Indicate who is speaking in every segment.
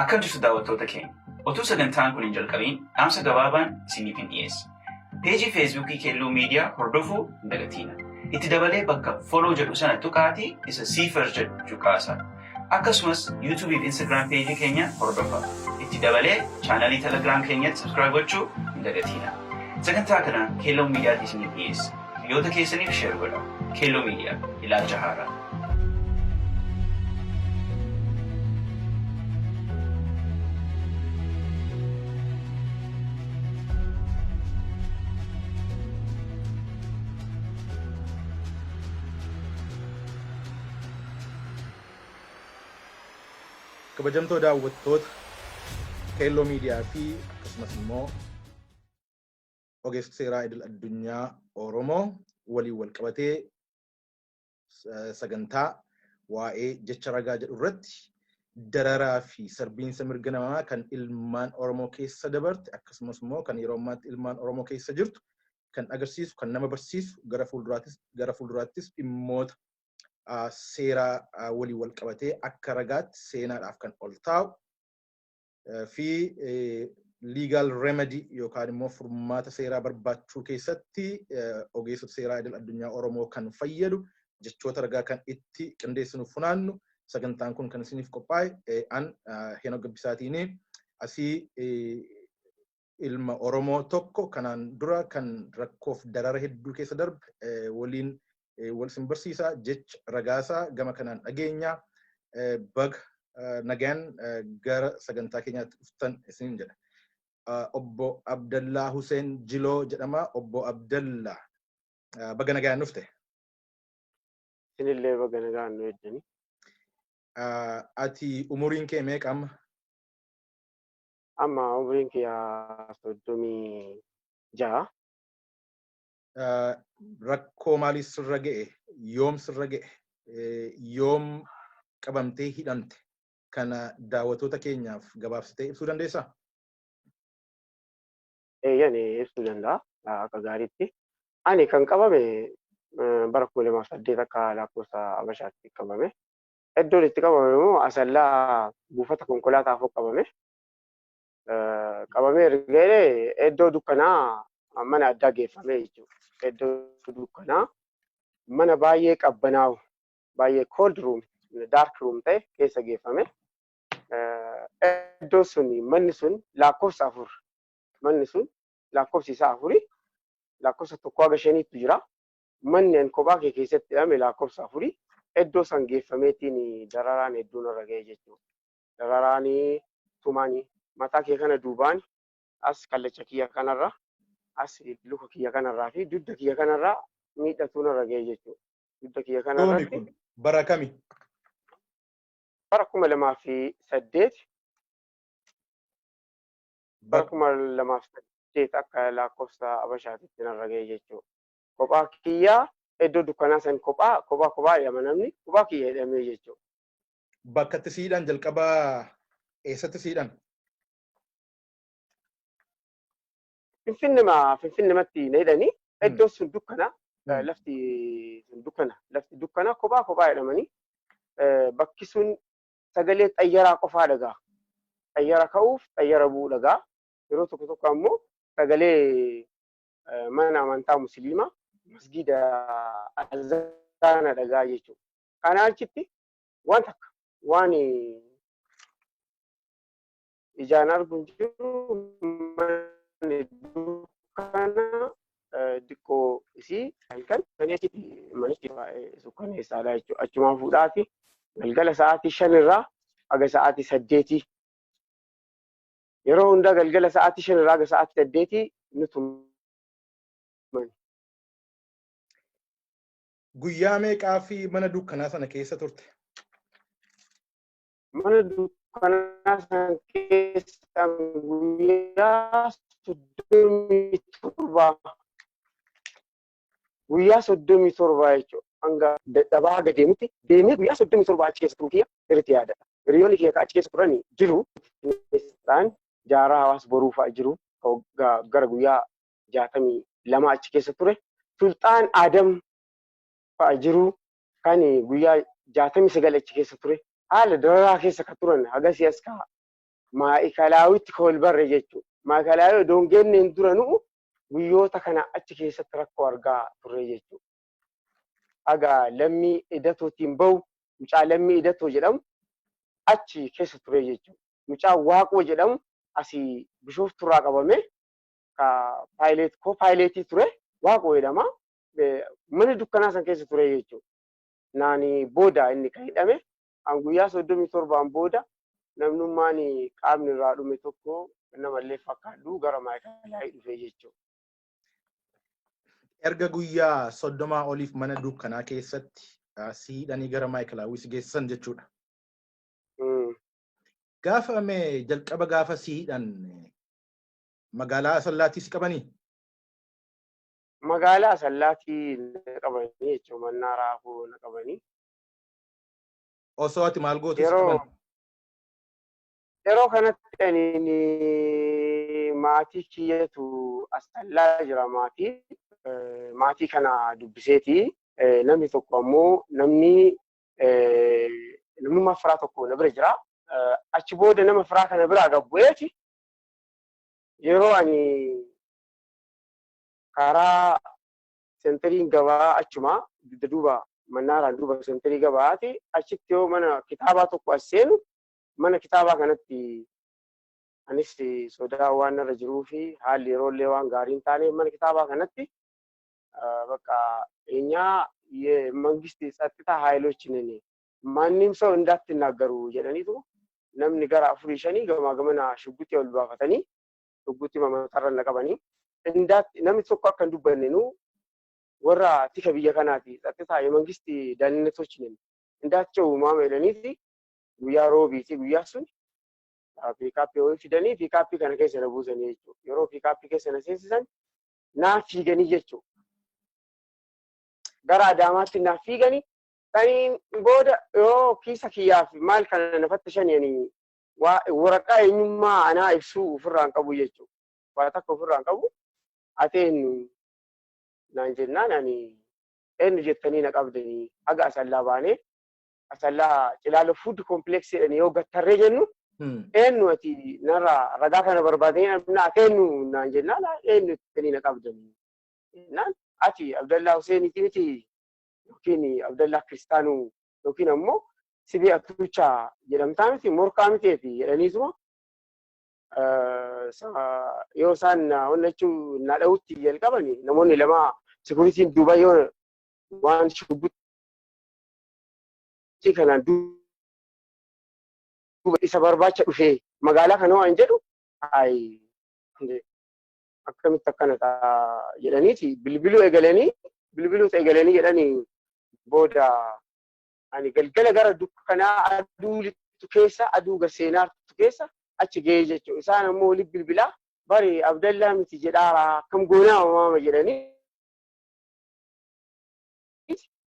Speaker 1: Akkam jirtu daawwattoota keenya? Otuu sagantaan kun hin jalqabiin dhaamsa gabaabaan isiniifin dhiyeessa. Peejii Feesbuukii Keelloo Miidiyaa hordofuu hin dagatiina. Itti dabalee bakka follow jedhu sana tuqaatii isa see first jedhu cuqaasaa. Akkasumas YouTube fi Instagram peejii keenya hordofaa. Itti dabalee chaanalii Telegram keenyatti subscribe gochuu hin dagatiina. Sagantaa kana Keelloo Miidiyaatti isiniif dhiyeessa. Hiriyoota keessaniif share godhaa. Keelloo Miidiyaa, ilaalcha haaraa.
Speaker 2: Kabajamtoo daawwattoota Keelloo Miidiyaa fi akkasumas immoo ogeessa seeraa idil addunyaa Oromoo waliin wal qabatee sagantaa waa'ee jecha ragaa jedhu irratti dararaa fi sarbiinsa mirga namaa kan ilmaan Oromoo keessa dabarte akkasumas immoo kan yeroo ammaatti ilmaan Oromoo keessa jirtu kan agarsiisu kan nama barsiisu gara fuulduraattis gara fuulduraattis dhimmoota seeraa waliin wal qabatee akka ragaatti seenaadhaaf kan ol taa'u fi legal remedy yookaan immoo furmaata seeraa barbaachuu keessatti ogeessota seeraa idil addunyaa Oromoo kan fayyadu jechoota ragaa kan itti qindeessinu funaannu sagantaan kun kan isiniif qophaa'e an Heenok Gabbisaatiini asii ilma Oromoo tokko kanaan dura kan rakkoof darara hedduu keessa darbe waliin wal isin barsiisa jecha ragaasaa gama kanaan dhageenya baga nagaan gara sagantaa keenyaatti dhuftan isiniin jedha. Obbo Abdallaa Huseen Jiloo jedhama. Obbo Abdallaa baga nagaan dhufte.
Speaker 3: Isinillee baga nagaan nu eddani.
Speaker 2: Ati umuriin kee meeqa amma?
Speaker 3: Amma umriin kiyya 36.
Speaker 2: Rakkoo maalii sirra ga'e? Yoom sirra ga'e? Yoom qabamtee hidhamte? Kana daawwattoota keenyaaf gabaabsitee ibsuu dandeessaa?
Speaker 3: Eeyyan, ibsuu danda'a akka gaariitti. Ani kan qabame bara 2008 akka lakkoofsa Habashaatti qabame. Iddoon itti qabame immoo Asallaa buufata konkolaataa afur qabame. Qabamee erga jedhee iddoo dukkanaa mana addaa geeffame jechuudha. Iddoo dukkanaa mana baay'ee qabbanaa'u baay'ee cold room dark room ta'e keessa geeffame. Iddoon sun manni sun lakkoofsa afur manni sun lakkoofsi isaa afuri lakkoofsa tokko haga shaniitu jira. Manni an kophaa kee keessatti hidhame lakkoofsa afuri iddoo san geeffameetiin dararaan hedduun irra ga'e jechuudha. Dararaan tumaani mataa kee kana duubaan as kallacha kiyya kanarra as luka kiyya kanarraa fi dugda kiyya kanarraa miidhatuun irra ga'e jechuudha. Dugda kiyya
Speaker 2: Yoomi
Speaker 3: kanarratti
Speaker 2: kun? Bara kami?
Speaker 3: Bara 2008, bara 2008 akka lakkoofsa Abashaatitti narra ga'e jechuudha. Kophaa kiyyaa iddoo dukkanaa san kophaa kophaa kophaa hidhama namni kophaa kiyya hidhamee jechuudha.
Speaker 2: Bakka itti si hidhan jalqaba eessatti si hidhan?
Speaker 3: Finfinnema Finfinnematti na hidhanii iddoon sun dukkana lafti sun dukkana lafti dukkana kophaa kophaa hidhamanii bakki sun sagalee xayyaraa qofaa dhagaa. Xayyara ka'uuf xayyara bu'uu dhagaa. Yeroo tokko tokko ammoo sagalee mana amantaa musliimaa masgiida azaana dhagaa jechuudha. Kanaa achitti waan takka waan ijaan argu hin jiru manni dukkana diqqoo isii halkan sanii achitti manichi baay'ee sukkaneessaadha jechuudha. Achumaan fuudhaati galgala sa'aatii 5 irraa haga sa'aatii 8 yeroo hundaa galgala sa'aatii 5 irraa haga sa'aatii 8 nu tuman.
Speaker 2: Guyyaa meeqaa fi mana dukkanaa sana keessa turte?
Speaker 3: Mana dukkanaa sana keessa guyyaa 37, guyyaa 37 jechuudha. Hanga dadhabaa haga deemutti deemee guyyaa 37 achi keessa turuu kiyya sirriitti yaadadha. Hiriyoonni kiyya achi keessa turan jiru. Isaan Jaaraa Hawaas Boruu fa'a jiru. Gara guyyaa 62 achi keessa ture. Sulxaan Adam fa'a jiru kan guyyaa 69 achi keessa ture. Haala dararaa keessa ka turan hagasii as ka Maa'ikalaawitti kan wal barre jechuudha. Maa'ikalaawii odoo hin geenneen dura nu'u guyyoota kana achi keessatti rakkoo argaa turre jechuudha. Haga Lammii Idatootiin bahu, mucaa Lammii Idatoo jedhamu achi keessa ture jechuudha. Mucaa Waaqoo jedhamu asii Bishoofturraa qabame, ka paayileet koo paayileetii ture, Waaqoo jedhama. Mana dukkanaa san keessa ture jechuudha. Naani booda inni kan hidhame an guyyaa 37n booda namnummaan qaamni irraa dhume tokko namallee fakkaadhu gara Maayikalaayii dhufe jechuudha.
Speaker 2: Erga guyyaa 30 oliif mana dukkanaa keessatti si hidhanii gara Maayikalaawii si geessan jechuudha. Gaafa mee jalqaba gaafa si hidhan magaalaa Asallaatii si qabanii?
Speaker 3: Magaalaa Asallaatii na qabanii jechuudha. Mannaa raafuu na qabanii.
Speaker 2: Osoo ati maal gootu si qaban?
Speaker 3: Yeroo kanatti ani maatii kiyyatu Asallaa jira maatii. Maatii kana dubbiseeti. Namni tokko ammoo namni namummaa firaa tokko na bira jira. Achi booda nama firaa kana biraa gabbu'eeti. Yeroo ani karaa sentariin gabaa achuma dugda duuba mannaaraan duuba sentarii gabaati, achitti yoo mana kitaabaa tokko as seenu, mana kitaabaa kanatti anis sodaa waan narra jiruu fi haalli yeroollee waan gaarii hin taane, mana kitaabaa kanatti bakka እኛ የመንግስት ጸጥታ ኃይሎች ነን፣ ማንም ሰው እንዳትናገሩ jedhaniitu namni gara afurii shanii gamaa gamana shugguxii ol baafatanii shugguxii mamatarra na qabanii, namni tokko akka hin dubbanne, nu warra tika biyya kanaati, ጸጥታ የመንግስት ደህንነቶች ነን፣ እንዳትጮሁ ማማ jedhaniiti. Guyyaa roobiiti guyyaa sun piikaappii wayii fidanii piikaappii kana keessa na buusanii jechuudha. Yeroo piikaappii keessa na seensisan naa fiiganii jechuudha. Gara Adaamaatti naa fiiganii, saniin booda yoo kiisa kiyyaaf maal kana nafatti shani'anii waraqaa eenyummaa anaa ibsuu ofirraa hin qabu jechuudha. Waa takka ofirraa hin qabu. Ati eenyu naan jennaan, ani eenyu jettanii na qabdanii? Haga Asallaa baanee, Asallaa Cilaalo Food Complex jedhanii yoo gattarree jennu, eenyu ati, narraa ragaa kana barbaadanii ati eenyu naan jennaan, eenyu jettanii na qabdanii jennaan, ati Abdallaa Huseeniiti miti yookiin Abdallaa Kiristaanuu yookiin ammoo Sibee Attuuchaa jedhamtaa miti, morkaa miteeti jedhaniituma yoo isaan onnachuu na dha'utti jalqabani, namoonni lama sikuritiin duuba yoo waan shugguxii kanaan duuba isa barbaacha dhufee magaalaa kana waan jedhu, ayi akkamitti akkana ta'a jedhaniiti bilbiluu eegalanii jedhanii, booda ani galgala gara dukkanaa aduu lixxu keessa, aduu gaseenaartu keessa achi ga'ee jechuudha. Isaan ammoo walitti bilbilaa, bari Abdallaa miti jedhaara, akkam goonaa maama jedhanii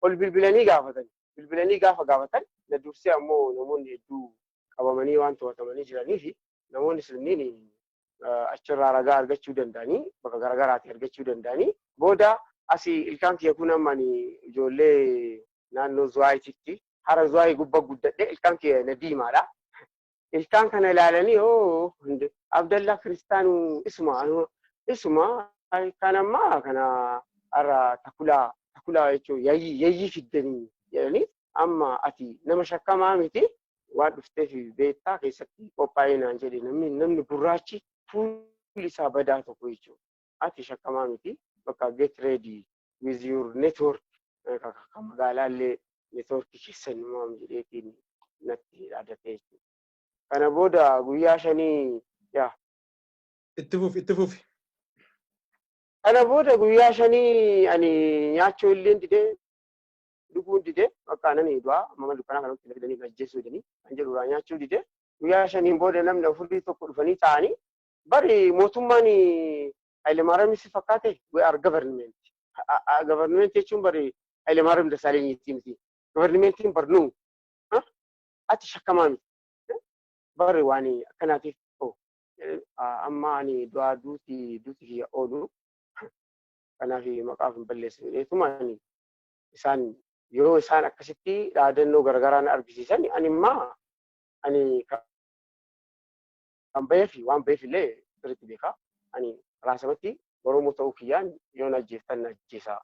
Speaker 3: ol bilbilanii gaafatan. Bilbilanii gaafa gaafatan, na dursee ammoo namoonni hedduu qabamanii waan to'atamanii jiranii fi namoonni sunniin achirraa ragaa argachuu danda'anii, bakka garaagaraatii argachuu danda'anii, booda asii ilkaan kiyya kun amma ani ijoollee naannoo Zuwaayititti hara Zuwaayii gubbaa guddadhe, ilkaan kiyya na diimaadha. Ilkaan kana ilaalanii, oo Abdallaa Kiristaanuu isuma isuma kan ammaa kana har'a takulaa takulaa jechuun yayyii yayyii fiddanii jedhanii, amma ati nama shakkamaa miti, waan dhufteef beektaa keessatti qophaa'ee naan jedhe namni gurraachi fuulli isaa badaa tokko jechuudha. Ati shakkamaa miti, bakka get ready with your network, kan magaalaallee networkii keessan maam jedheetiin natti dhaadate jechuudha. Kana booda guyyaa 5 yaa.
Speaker 2: Itti fufi, itti fufi.
Speaker 3: Kana booda guyyaa 5 ani nyaachuu illee didee, dhuguun didee, bakka nani du'aa mama dukkanaa kanatti fidanii ajjeesuu jedhanii kan jedhurraa nyaachuu didee, guyyaa 5n booda namni afurii tokko dhufanii taa'anii, bari mootummaan Hayilemaariyaam si fakkaate, we are government. Government jechuun bari Hayilemaariyaam Dassaalenyiitii miti. Governmentiin barnuu ati shakkamaa miti. Bari waan akkanaatiif amma ani du'aa duuti duuti kiyya oolu, kanaaf maqaaf hin balleessu jedheetuma ani isaan yoo isaan akkasitti dhaadannoo garagaraa na argisiisan, ani immaa ani Kan baheef waan baheef illee sirriitti beeka. Ani raasamatti Oromoo ta'uu kiyyaan yoo na ajjeeftan na ajjeesaa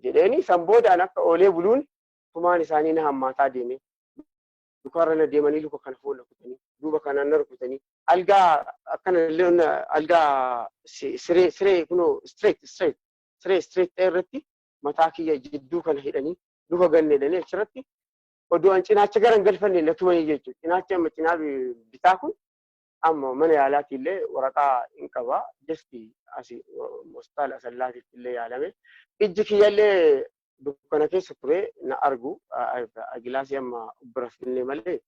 Speaker 3: jedheeni. San booda an akka oolee buluun tumaan isaanii na hammaataa deeme. Lukarra na deemanii luka kana fuula kutanii, duuba kanaan na rukutanii, algaa akkana illee algaa siree kunoo straight siree straight ta'e irratti mataa kiyya jidduu kana hidhanii, luka ganne hidhanii, achirratti odoo an cinaacha gara hin galfanne na tumanii jechuudha. Cinaachi amma cinaa bitaa kun amma mana yaalaatti illee waraqaa hin qaba. Just asi hospitaala Asallaatitti illee yaalame. Ijji kiyya illee dukkana keessa ture, na argu. Gilaasii amma bira finne malee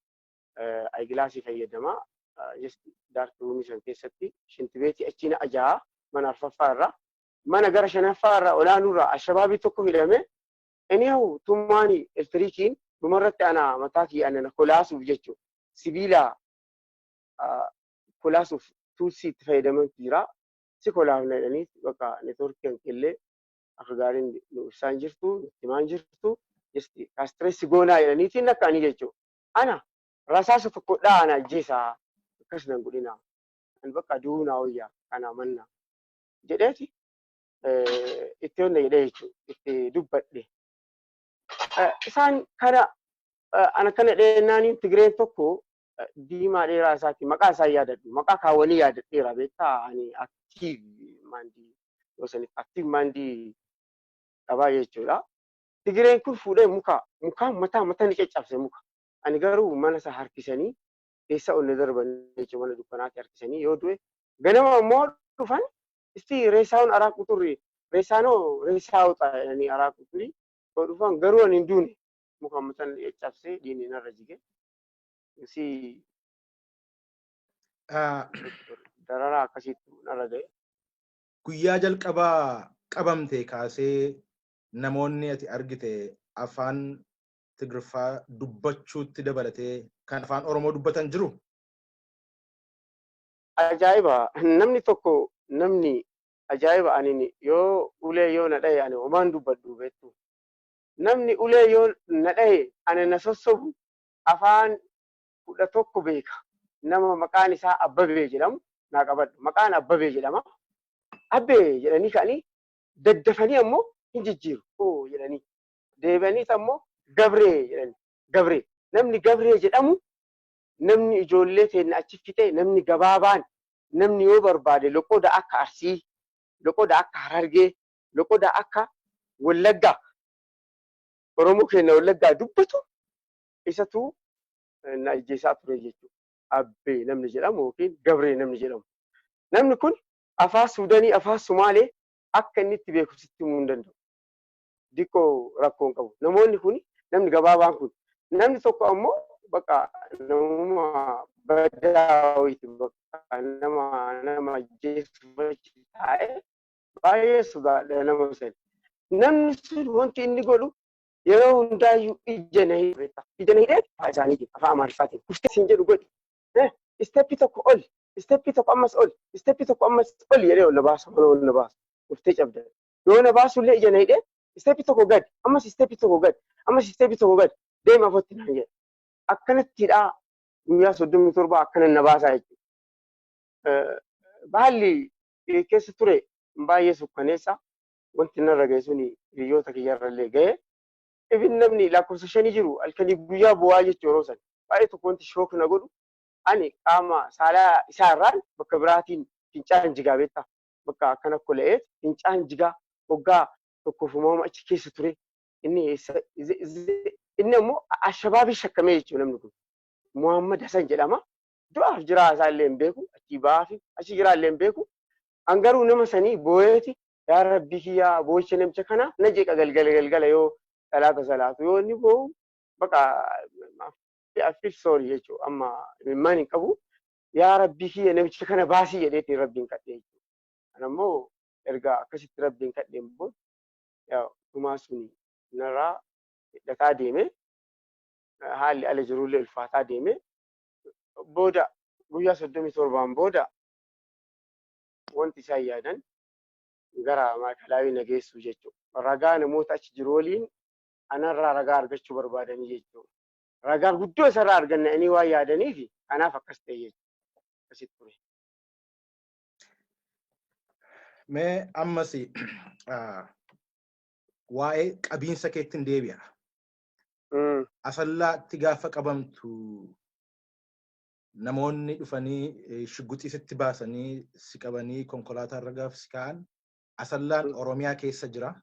Speaker 3: gilaasii fayyadama. Just dark roomii san keessatti shintibeetii achi na ajaa'aa mana arfaffaa irraa. Mana gara shanaffaa irraa olaanurraa ashabaabii tokko hidhame. Anyhow, tumaani elektiriikiin dhumarratti ana mataa kiyya ana kolaasuuf jechuudha. Sibiila kolaasuuf tuulsii itti fayyadamantu jira. Si kolaafna jedhanii, bakka networkii kan illee akka gaariin nu ibsaan jirtu, nutti himaan jirtu, castrate goonaa jedhaniitiin akkaanii jechuudha. Ana rasaasa tokko dhaa ana ajjeesaa, akkas nan godhina. Ani bakka du'uu naa wayyaa kana manna jedheeti itti onna jedhee jechuudha, itti dubbadhe. Isaan kana ana kana dheernaaniin Tigireen tokko diimaa dheeraa isaati, maqaa isaa yaadadhu, maqaa kaawwanii yaadadheera beektaa. Ani active mindii yoo sanitti active mindii qabaa jechuudha. Tigireen kun fuudhee muka mukaan mataa mataa ni caccabse muka. Ani garuu mana isaa harkisanii keessa ol darban jechuudha, mana dukkanaatti harkisanii. Yoo du'e ganama immoo dhufan, isti reessaawwan araa quxurri reessaanoo reessaa wuxaa jedhanii araa quxurri yoo dhufan, garuu ani hin duune, muka mataan caccabsee dhiigni narra jige. Si dararaa akkasitti narra ga'e.
Speaker 2: Guyyaa jalqabaa qabamte kaasee namoonni ati argite afaan Tigriffaa dubbachuutti dabalatee kan afaan Oromoo dubbatan jiru?
Speaker 3: Ajaa'iba! Namni tokko, namni ajaa'iba, ani yoo ulee yoo na dhahe ani homaan dubbadhu beektu. Namni ulee yoo na dhahe ani na sossobu afaan 11 beeka. Nama maqaan isaa Abbabee jedhamu naa qabadhu. Maqaan Abbabee jedhama. Abbee jedhanii ka'anii daddafanii ammoo hin jijjiiru. Oo jedhanii. Deebi'aniis ammoo Gabree jedhani. Gabree. Namni Gabree jedhamu, namni ijoollee teenna achi fixe, namni gabaabaan, namni yoo barbaade loqoda akka Arsii, loqoda akka Harargee, loqoda akka Wallaggaa, Oromoo keenya Wallaggaa dubbatu isatu na ajjeesaa ture jechuudha. Abbee namni jedhamu yookiin Gabree namni jedhamu. Namni kun afaan Suudanii, afaan Sumaalee akka inni itti beeku sitti himuu hin danda'u. Diqqoo rakkoo hin qabu. Namoonni kun, namni gabaabaan kun, namni tokko ammoo bakka namuma badaa wayiiti, bakka nama ajjeesuuf achi taa'ee baay'ee sodaadha nama sana. Namni sun wanti inni godhu yeroo hundaayyuu ija na hidhee, ija na hidhee afaan isaaniitiin, afaan Amaariffaatiin kuftee siin jedhu godhi. Steppii tokko ol, steppii tokko ammas ol, steppii tokko ammas ol jedhee ol na baasa, mana ol na baasa. Kuftee cabda. Yoo na baasullee ija na hidhee steppii tokko gad, ammas steppii tokko gad, ammas steppii tokko gad deema afotti naan jedha. Akkanatti hidhaa guyyaa 37 akkana na baasaa jechuudha. Baalli keessa ture baay'ee sukkaneessa. Wanti narra ga'e suni hiriyoota kiyyarra illee ga'e. Ibin namni lakkoofsa shanii jiru halkanii guyyaa bu'aa jechuu yeroo sana. Baay'ee tokko wanti shock na godhu, ani qaama saalaa isaa irraan bakka biraatiin fincaan jigaa beektaa. Bakka akkana kola'ee fincaan jigaa waggaa tokkoof uumama achi keessa ture. Inni ammoo ashabaabii shakkamee jechuudha namni kun. Muhammad Hassan jedhama. Du'aaf jiraa isaa illee hin beeku. Achii ba'aa fi achi jiraa illee hin beeku. An garuu nama sanii boo'eeti, yaa Rabbii kiyyaa, boo'icha namicha kana na jeeqa. Galgala galgala yoo salaata salaatu yoo inni boo'u baqa I feel sorry jechuudha. Amma imimmaan hin qabu. Yaa Rabbii kiyya, namicha kana baasii jedheetiin Rabbiin kadhee jechuudha. Kana immoo erga akkasitti Rabbiin kadheen booda tumaa suni narraa hidhataa deeme, haalli ala jirullee ulfaataa deeme. Booda guyyaa 37n booda wanti isaan yaadan gara maakalaawii na geessu jechuudha. Ragaa namoota achi jiru waliin anarraa ragaa argachuu barbaadanii jechuudha. Ragaa guddoo isarraa arganna inni waan yaadaniif kanaaf akkas ta'e jechuudha. Akkasitti ture.
Speaker 2: Mee ammas waa'ee qabiinsa keettiin deebi'a. Asallaatti gaafa qabamtu namoonni dhufanii shugguxii sitti baasanii si qabanii konkolaataa irra gaafa si kaa'an, Asallaan Oromiyaa keessa jira.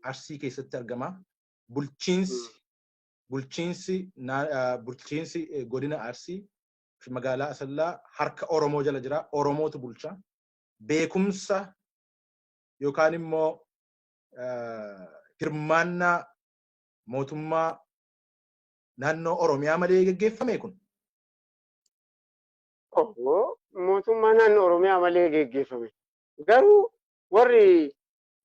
Speaker 2: Arsii keessatti argama. Bulchiinsi godina Arsii magaalaa Asallaa harka Oromoo jala jira. Oromootu bulcha. Beekumsa yookaan immoo hirmaannaa mootummaa naannoo Oromiyaa malee geggeeffame kun?
Speaker 3: Mootummaa naannoo Oromiyaa malee geggeeffame. Garuu warri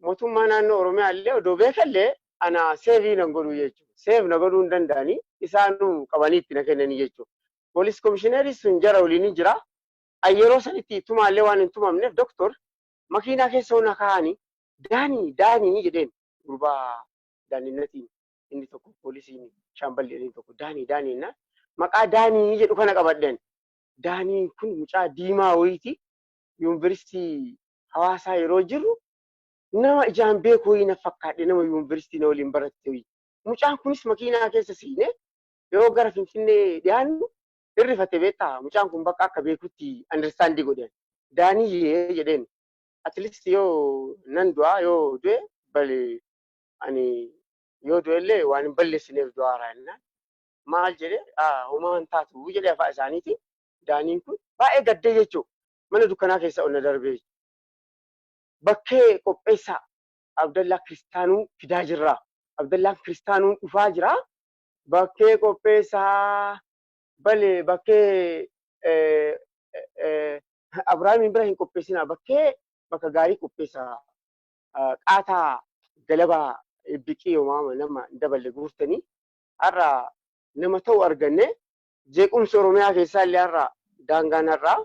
Speaker 3: mootummaa naannoo Oromiyaa illee odoo beekallee ana save nan godhuu jechuudha. Save na godhuu hin danda'anii, isaanuu qabanii itti na kennanii jechuudha. Poolis komishineerii sun jara waliin jira. Yeroo sanitti tumaallee waan hin tumamneef, doktor, makiinaa keessa na kaa'anii, "Daanii, Daanii," jedheen gurbaa daanninnatiin inni tokko, poolisiin shaamballi inni tokko, "Daanii, Daanii" jennaan maqaa Daanii jedhu kana qabadheen. Daaniin kun mucaa diimaa wayiiti. Yuunivarsiitii Hawaasaa yeroo jirru nama ijaan beeku wayii na fakkaadhe, nama yuunivarsiitii na waliin baratte wayii. Mucaan kunis makiinaa keessa seenee yeroo gara Finfinnee dhiyaannu hirrifate beektaa, mucaan kun bakka akka beekutti understand godheen. "Daaniyyee," jedheen. "At least yoo nan du'aa, yoo du'e bale, ani yoo du'e illee waan hin balleessineef du'aaraa," jennaan. "Maal?" jedhee, "Homaa hin taatu," jedhee afaan isaaniitiin. Daaniin kun baay'ee gaddee jechuudha. Mana dukkanaa keessa onna darbee. "Bakkee qopheessaa, Abdallaa Kiristaanuu fidaa jirra. Abdallaan Kiristaanuu dhufaa jira. Bakkee qopheessaa, bale bakkee Abiraamiin bira hin qopheessinaa, bakkee bakka gaarii qopheessaa. Qaataa galabaa biqii yooma nama hin daballe guurtanii har'a nama ta'u arganne, jeequmsi Oromiyaa keessaa illee har'a daangaan har'aa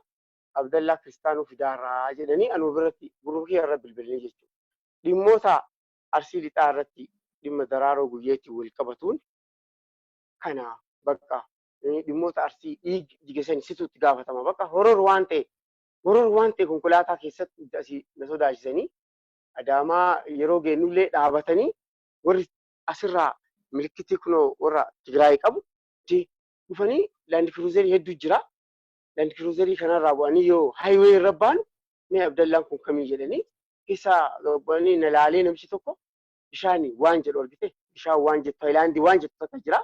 Speaker 3: Abdallaa Kiristaanuu fidaarraa," jedhanii anuu biratti gurruu irra bilbilanii jechuudha. Dhimmoota Arsii Lixaa irratti dhimma Daraaroo Guyyeetti wal qabatuun kana bakka dhimmoota Arsii dhiig jigesan situ itti gaafatama. Bakka horor waan ta'e konkolaataa keessatti asii na sodaachisanii, Adaamaa yeroo geennullee dhaabatanii, warri asirraa milikitii kunoo warra Tigraay qabu dhufanii, Land Cruiserii hedduu jira. Land Cruiserii kanarraa bu'anii yoo highway irra baanu, "Mee Abdallaan kun kamii?" jedhanii keessaa bu'anii na laalee, namichi tokko bishaan waan jedhu argite, bishaan waan jettu, Hayilaandii waan jettu takka jira.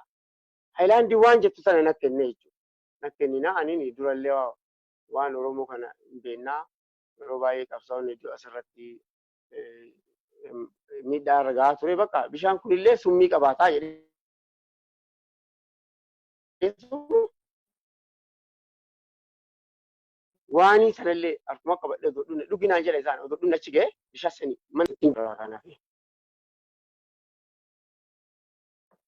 Speaker 3: Hayilaandii waan jettu sana na kenne jechuudha. Na kennina, ani durallee waan Oromoo kana hin beennaa, yeroo baay'ee qabsaa'onni iddoo asirratti miidhaa irra gahaa ture, bakka bishaan kunillee summii qabaataa jedhee waanii sanallee harkuma qabadhee odoo dhunne, "Dhuginaan," jedha isaan, odoo dhunne achi ga'e bishaan sanii mana ittiin jira.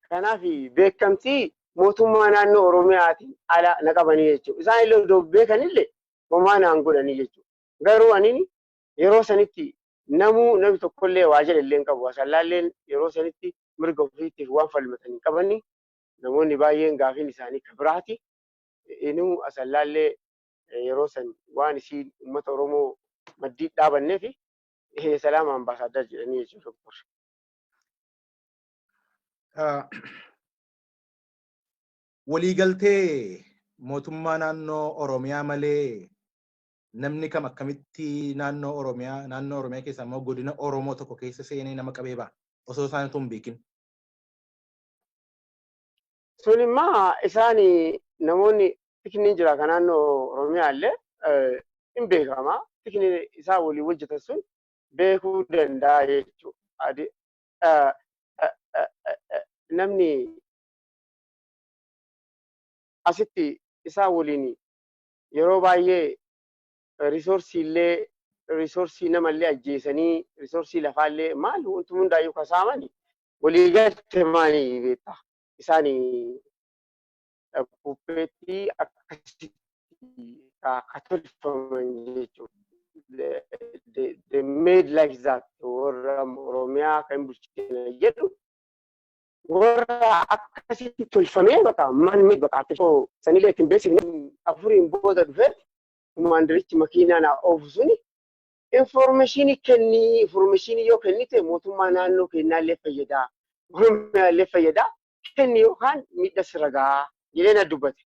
Speaker 3: Kanaaf beekamtii mootummaa naannoo Oromiyaatiin ala na qabanii jechuudha. Isaan illee odoo beekanillee homaa naan godhanii jechuudha. Garuu ani yeroo sanitti namuu namni tokkollee waa jedhe illee hin qabu. Asallaalleen yeroo sanitti mirga ofiitiif waan falmatanii qabani. Namoonni baay'een gaafiin isaanii ka biraati. Inuu Asallaallee yeroo san waan isiin uummata Oromoo maddii dhaabanneef salaama ambaasaaddar jedhanii jechuudha, doktor.
Speaker 2: Waliigaltee mootummaa naannoo Oromiyaa malee namni kam akkamitti naannoo Oromiyaa keessa immoo godina Oromoo tokko keessa seenee nama qabee ba'a osoo isaan utuu hin beekin?
Speaker 3: Sun immoo isaan namoonni tikni jira kan naannoo Oromiyaa illee hin beekama. Tikni isaa waliin hojjetan sun beekuu danda'a jechuudha. Namni asitti isaa waliin yeroo baay'ee resourceii illee, resourceii namallee ajjeesanii, resourceii lafaallee maal wanti hundaayyuu kasaamani walii galte maanii beektaa. Isaan puppeettii akkasitti ka tolfaman jechuudha. They made like that, warra Oromiyaa kan bulchina jedhu. Warra akkasitti tolfamee bakka manni bakka sanillee ittiin beeksifne. 4n booda dhufee komaandarichi makiinaa naa oofu suni information kennii, information yoo kennite mootummaa naannoo kennaallee fayyadaa, Oromiyaallee fayyadaa, kenni yookaan miidha sirra gahaa jedhee na dubbate.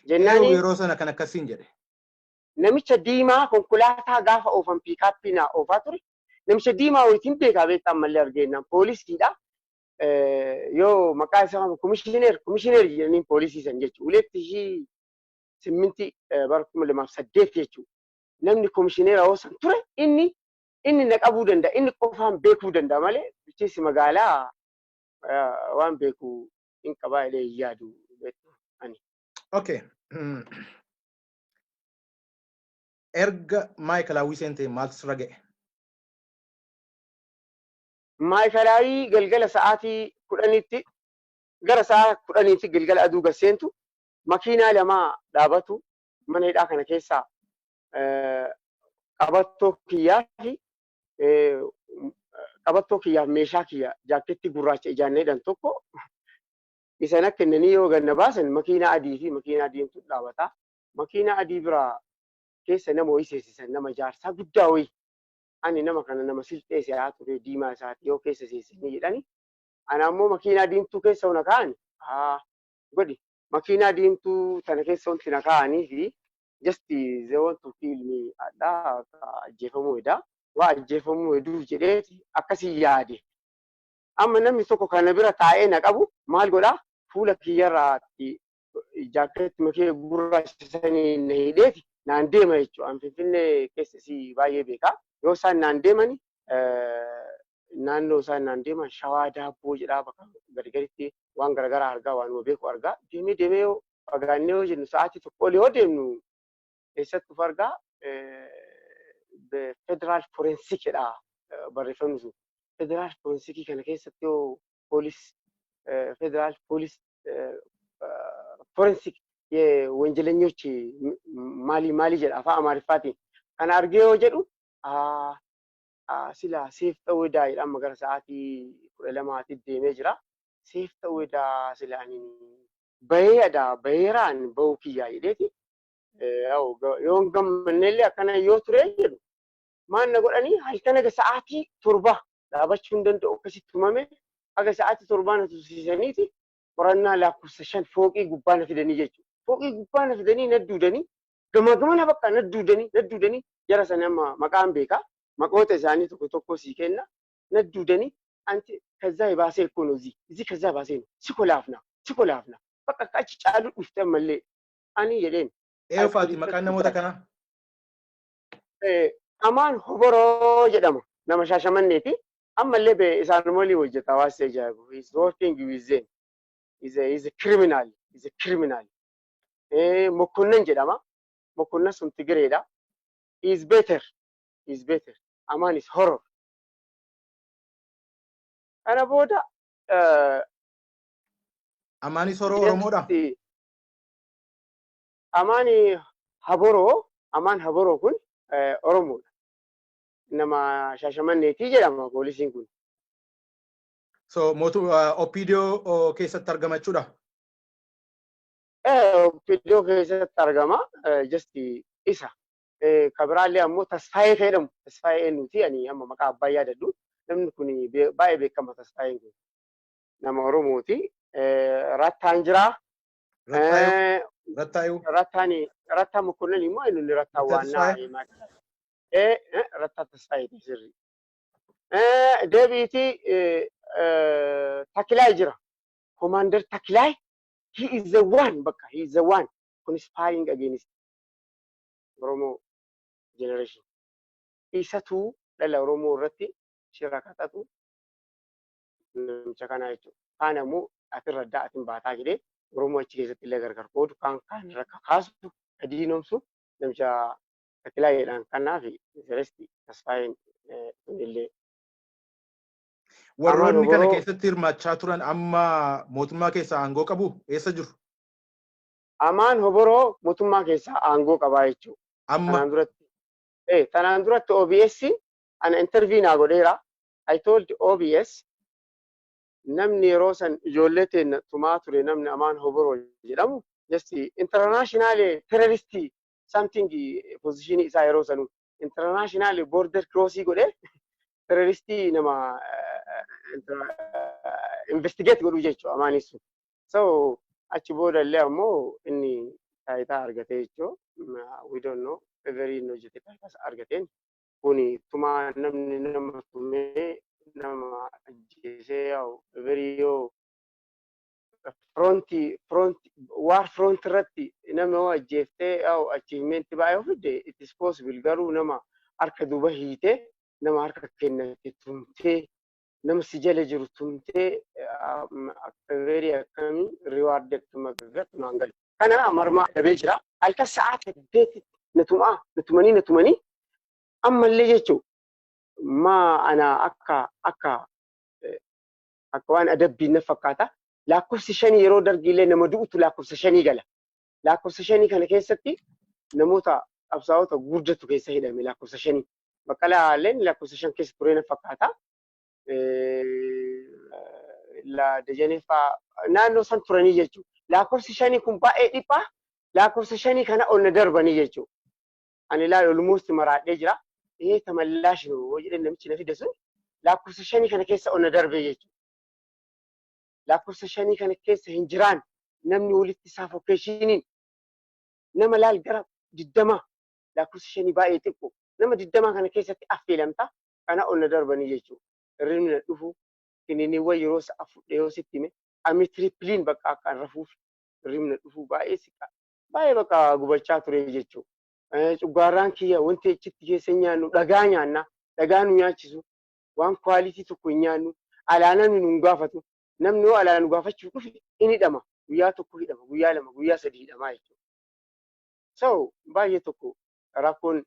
Speaker 2: Jennaani yeroo sana kan akkasiin jedhe.
Speaker 3: Namicha diimaa konkolaataa gaafa oofan pickup naa oofaa ture. Namicha diimaa wayitiin beekaa beektaa ammallee argeenyaan poolisiidha. Yoo maqaa isaa komishineer komishineer jedhanii poolisii san jechuudha. Uleetti ishii simminti bara 2008 jechuudha. Namni komishineera hoo san ture inni na qabuu danda'a. Inni qofaan beekuu danda'a malee bulchiinsi magaalaa waan beeku hin qabaa jedhee hin yaadu ani.
Speaker 2: Okay. Erga maayikalaawwii seentee maaltu sirra ga'e?
Speaker 3: Maayikalaawii galgala sa'aatii 10tti, gara sa'a 10tti galgala aduu gasseentu makiinaa lama dhaabatu mana hidhaa kana keessaa qabattoo kiyyaa fi qabattoo kiyyaaf meeshaa kiyya jaakkeettii gurraacha ijaan hidhan tokko isan akka kennanii yoo ganna baasan makiinaa adii fi makiinaa diimtuu dhaabata. Makiinaa adii biraa keessa nama wayii seesisan, nama jaarsaa guddaa wayii. Ani nama kana nama silxee se'aa ture, diimaa isaati yoo keessa seesisanii jedhani. Ana ammoo makiinaa diimtuu keessa hona kaa'ani. Haa godhi, makiinaa diimtuu tana keessa wanti na kaa'anii fi just they want to kill me, adhaa ajjeefamuu hedaa. Waa ajjeefamuu heduuf jedheeti akkasii yaade. Amma namni tokko kana bira taa'ee na qabu maal godhaa, fuula kiyyarraatti jaakkeetti makee gurraacha sanii na hidheeti naan deema jechuudha. An Finfinnee keessa si baay'ee beekaa. Yoo isaan naan deemani, naannoo isaan naan deeman Shawaa Daabboo jedhaa bakka gargaritti waan garaagaraa argaa, waanuma beeku argaa deemee deemee yoo fagaannee yoo jennu sa'aatii 1 ol yoo deemnu eessatti uf argaa? Federal forensic jedha barreeffamni sun. Federal forensikii kana keessatti yoo poolis federal police forensic ወንጀለኞች maalii maalii jedha afaan Amaariffaatiin. Kana argee yoo jedhu sila safe ta'uu daa jedha. Amma gara sa'aatii 12tti deemee jira. Safe ta'uu daa, sila ani baheedha, baheeraan bahuu kiyyaa jedheeti. Yoo hin gammannellee akkana yoo ture jedhu maal na godhanii, halkan haga sa'aatii 7 dhaabachuu hin danda'u, akkasitti tumame. Haga sa'aatii 7 na tursiisaniiti qorannaa lakkoofsa 5 fooqii gubbaa na fidanii jechuudha. Fooqii gubbaa na fidanii na duudanii gamaa gamana bakka na duudanii na duudanii. Jara sana amma maqaan beekaa, maqoota isaanii tokko tokko sii kenna. Na duudanii anti ከዛ የባሰ እኮ ነው እዚህ እዚህ ከዛ ባሴ ነው ሲኮላፍና ሲኮላፍና bakka akka achi caalu dhufte ammallee ani jedheen.
Speaker 2: Eenyufaati maqaan namoota kanaa?
Speaker 3: Amaan Hoboroo jedhama, nama Shaashamanneeti. Ammallee isaan walii hojjeta, hawaasa ajaa'ibu. He is working with them. He is a criminal. He is a criminal. Mokkonnan jedhama. Mokkonnan sun Tigireedha. He is better. He is better. Amaan is horror. Kana booda
Speaker 2: Amaanis horoo Oromoodha?
Speaker 3: Amaan Haboroo, Amaan Haboroo kun Oromoodha. Nama Shaashamanneetii jedhama poolisiin kun.
Speaker 2: So mootu OPDO keessatti argama jechuudha?
Speaker 3: OPDO keessatti argama. Just isa. Kabiraallee ammoo Tasfaayee jedhamu. Tasfaayee eenyuti, ani amma maqaa abbaa yaadadhu. Namni kun baay'ee beekama, Tasfaayeen kun. Nama Oromooti. Rattaan jira.
Speaker 2: Rattaayuu.
Speaker 3: Rattaan, Rattaa Mokonnon immoo inni Rattaa waannaa. Rattaa Tasfaayee sirri. Deebiitii Takilaay jira. Commander Takilaay, he is the one, bakka he is the one conspiring against Oromoo generation. Isatu dhala Oromoo irratti shira kaxatu namicha kanaa jechuudha. Kaan ammoo atirra addaa atin baataa jedhee Oromoo achi keessatti illee gargar qoodu, kaan kaan irra kakaasu, diinomsu namicha Takilaay jedhan kanaa fi Zelesti Tasfaayeen sunillee.
Speaker 2: Warroonni kana keessatti hirmaachaa turan amma mootummaa keessaa aangoo qabu, eessa jiru?
Speaker 3: Amaan Hoboroo mootummaa keessaa aangoo qabaa jechuudha.
Speaker 2: Amma.
Speaker 3: Tanaan duratti OBS ana interview naa godheera. I told OBS Namni yeroo san ijoollee teenya tumaa ture, namni Amaan Hoboroo jedhamu, just international terrorist something position isaa yeroo sanu international border crossing godhee terroristii nama investigate godhu jechuudha Amaanis sun. So achi booda illee ammoo inni taayitaa argatee jechuudha. We don't know. Favor inni hojjete taayitaa argateen kuni tumaa namni nama tumee nama ajjeesee yaa'u favor yoo front war front irratti nama yoo ajjeeftee yaa'u achievement baay'ee of fidde, it is possible. Garuu nama harka duuba hiitee, nama harka kennate tumtee, nama si jala jiru tumtee, favor akkamii, reward akkamii argattu naan galu. Kana marmaa dhabee jira. Halkan sa'aa 8tti na tumaa, na tumanii, na tumanii ammallee jechuun maa ana akka waan adabbiin na fakkaata. Lakkoofsi 5 yeroo dargiillee nama du'utu lakkoofsa 5 gala. Lakkoofsa 5 kana keessatti namoota qabsaa'ota gurguddatu keessa hidhame lakkoofsa 5. Baqqalaa illeen lakkoofsa 5 keessa ture na fakkaata. Dajanee fa'aa naannoo san turanii jechuudha. Lakkoofsi 5 kun baay'ee dhiphaa. Lakkoofsa 5 kana ol na darbanii jechuudha. Ani ilaali, almost maraadhee jira. Ee, tamallaash noo jedhee namichi na fide sun lakkoofsa 5 kana keessa ol na darbee jechuudha. Lakkoofsa 5 kana keessa hin jiraan namni walitti suffocationiin nama laal gara 20, lakkoofsa 5 baay'ee xiqqoo. Nama 20 kana keessatti affeelamta, kana ol na darbanii jechuudha. Hirribni na dhufu, kininiiwwan yeroo sa'a fudhee yoo sitti hime, amitriptyline bakka akka rafuuf, hirribni na dhufu baay'ee siqa. Baay'ee bakka gubachaa ture jechuudha. Cuggaarraan kiyya wanti achitti keessa nyaannu dhagaa nyaanna. Dhagaa nu nyaachisu. Waan quality tokko hin nyaannu. Alaa namni nu hin gaafatu. Namni yoo alaa nu gaafachuu dhufe in hidhama. Guyyaa tokko hidhama. Guyyaa 2, guyyaa 3 hidhamaa jechuudha. So baay'ee tokko rakkoon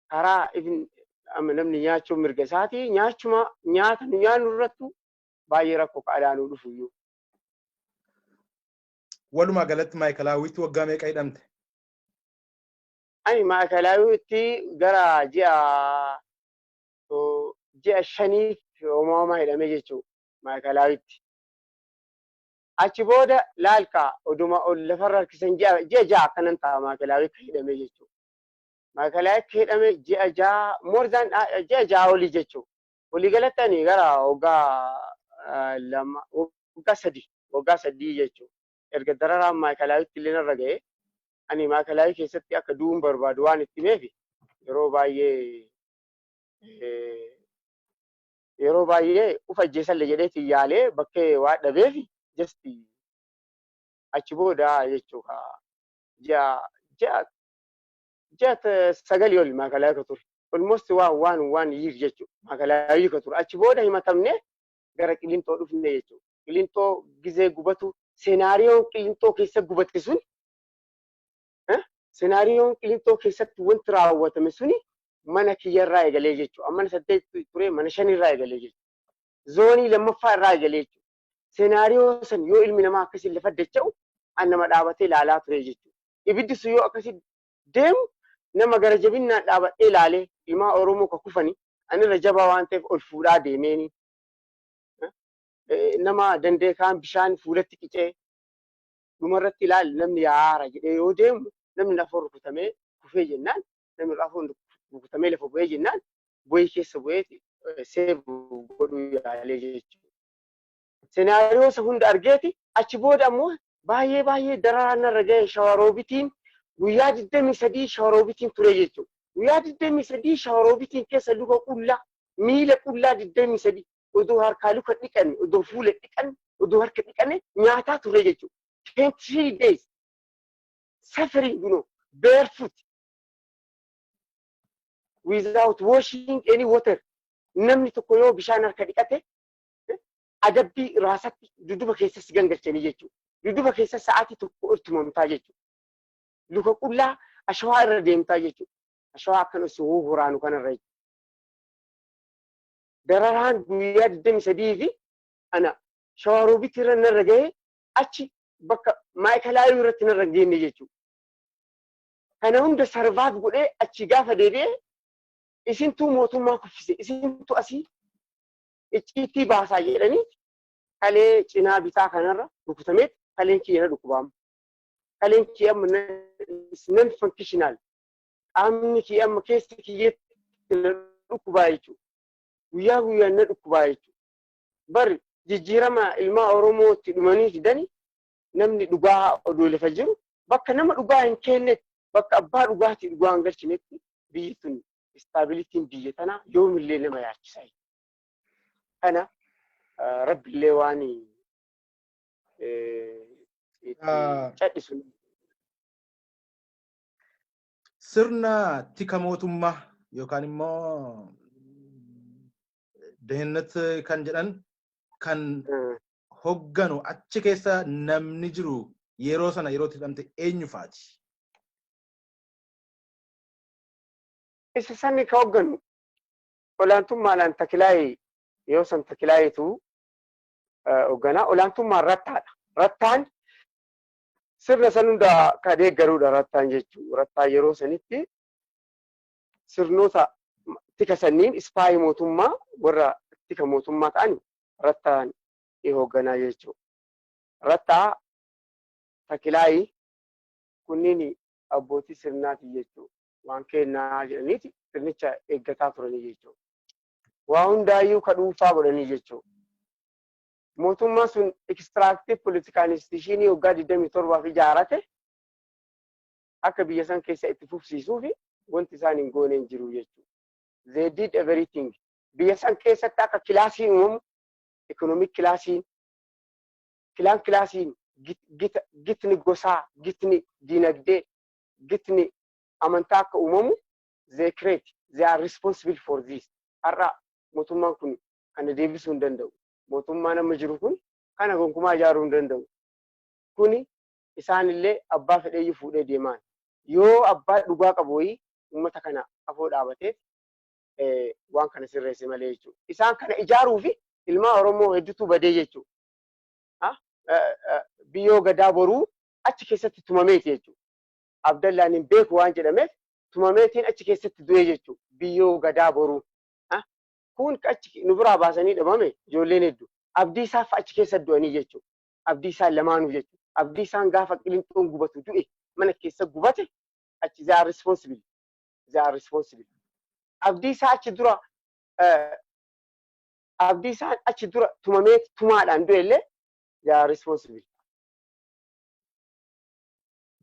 Speaker 3: karaa even amma namni nyaachuun mirga isaatii, nyaachuma nyaata nu nyaannu irrattu baay'ee rakkoo ka alaa nu dhufu iyyuu.
Speaker 2: Walumaa galatti maayikalaawwitti waggaa meeqa hidhamte?
Speaker 3: Ani maayikalaawwitti gara ji'a 5f homaa hidhame jechuudha maayikalaawwitti. Achi booda laalkaa oduma ol lafarra harkisan ji'a 6 akkanan ta'a maayikalaawwitti hidhame jechuudha. Maayikalaawwitti hidhame ji'a 6, more than ji'a 6 olii jechuudha. Walii galatti ani gara waggaa 2, waggaa 3, waggaa 3 jechuudha. Erga dararaan maayikalaawwitti illee narra ga'ee, ani maayikalaawwii keessatti akka du'uun barbaadu waan itti himeef, yeroo baay'ee uf ajjeesallee jedheetiin yaalee bakkee waan dhabeef, just achi booda jechuudha ji'a 9 ol maayikalaawwii ka ture. Almost waan one year jechuudha maayikalaawwii ka ture. Achi booda himatamne gara Qilintoo dhufne jechuudha. Qilintoo gizee gubatu, scenarioon Qilintoo keessa gubate sun, scenarioon Qilintoo keessatti wanti raawwatame suni mana kiyyarraa eegalee jechuudha. Mana 8 ture, mana 5rraa eegalee jechuudha. Zoonii lammaffaa irraa eegalee jechuudha. Scenario san yoo ilmi namaa akkasii lafa dacha'u an nama dhaabatee ilaalaa ture jechuudha. Ibiddi sun yoo akkasii deemu nama gara jabinnaan dhaabadhee ilaalee ilmaa Oromoo ka kufani anirra jabaa waan ta'eef ol fuudhaa deemeeni. Nama danda'e kaan bishaan fuulatti qicee dhumarratti ilaali, namni yaara jedhee yoo deemu namni lafa rukutamee kufee jennaan, namni lafa rukutamee lafa bu'ee jennaan bu'ee keessa bu'ee save godhuu yaalee jechuudha. Scenario isa hunda argeeti achi booda ammoo baay'ee baay'ee dararaan narra ga'e. Shawaroobitiin guyyaa 23 shawaroobitiin ture jechuudha. Guyyaa 23 shawaroobitiin keessa luka qullaa, miila qullaa 23, odoo harkaa luka dhiqanne, odoo fuula dhiqanne, odoo harka dhiqanne nyaataa ture jechuudha. 23 days suffering, barefoot, without washing any water. Namni tokko yoo bishaan harka dhiqate adabbii raasatti dudduba keessas gangalchanii jechuudha. Dudduba keessa sa'aatii tokko ol tumamtaa jechuudha. Luka qullaa ashawaa irra deemtaa jechuudha. Ashawaa akkan osoo horaanu kanarra jechuudha. Dararaan guyyaa 23 fi ana shawaroobitti irra narra gahee achi bakka maayikalaayuu irratti narra hin geenye jechuudha. Kana hunda survive godhee achi gaafa deebi'ee, isintuu mootummaa kuffise, isintuu asii icciitii baasaa jedhanii Kalee cinaa bitaa kanarra rukutameet kaleen kiyya na dhukkubaama. Kaleen kiyya amma non functional. Qaamni kiyya amma keessa kiyyeetti na dhukkubaa jechuudha. Guyyaa guyyaan na dhukkubaa jechuudha. Bari jijjiirama ilmaa Oromootti dhumanii fidani, namni dhugaa odoo lafa jiru, bakka nama dhugaa hin kennetti, bakka abbaa dhugaatii dhugaa hin galchinetti, biyyi tun stabilityn biyya tanaa yoomillee nama yaachisa. Kana rabbillee waan cadhisu.
Speaker 2: Sirna tika mootummaa yookaan immoo ደህንነት kan jedhan kan hogganu achi keessa namni jiru yeroo sana yeroo itti hidhamte eenyu faati?
Speaker 3: Isa sanni ka hogganu olaantummaadhaan Takilaayee, yoo san Takilaayeetu hoogganaa, olaantummaan Rattaadha. Rattaan sirna san hunda ka deeggaruudha Rattaan jechuudha. Rattaan yeroo sanitti sirnoota tika sanniin spy mootummaa, warra tika mootummaa ta'an Rattaan hoogganaa jechuudha. Rattaa, Takilaayii kunniin abbootii sirnaati jechuudha. Waan kennaa jedhaniiti sirnicha eeggataa turanii jechuudha. Waa hundaayyuu ka dhuunfaa godhanii jechuudha. Mootummaan sun extractive political institutionii waggaa 27f ijaarate akka biyya san keessa itti fufsiisuu fi wanti isaan hin goone hin jiru jechuudha. They did everything. Biyya san keessatti akka classiin uumamu, economic classiin, clan classiin, gitni gosaa, gitni dinagdee, gitni amantaa akka uumamu they create, they are responsible for this. Har'a mootummaan kun kana deebisuu hin danda'u. Mootummaan amma jiru kun kana gonkumaa ijaaruu hin danda'u. Kuni isaanillee abbaa fedheeyyuu fuudhee deemaan. Yoo abbaa dhugaa qabu wayii uummata kana afoo dhaabatee waan kana sirreesse malee jechuudha. Isaan kana ijaaruu fi ilmaan Oromoo hedduutu badee jechuudha. Biyyoo Gadaa Boruu achi keessatti tumameeti jechuudha. Abdallaan hin beeku waan jedhameef tumameetiin achi keessatti du'e jechuudha. Biyyoo Gadaa Boruu. Kun achi nu biraa baasanii dhabame ijoolleen hedduu. Abdii isaaf achi keessa du'anii jechuudha. Abdii isaan lamaanuu jechuudha. Abdii isaan gaafa Qilinxoon gubatu du'e, mana keessa gubate achi. They are responsible. They are responsible. Abdii isaan achi dura tumamee tumaadhaan du'e illee they are responsible.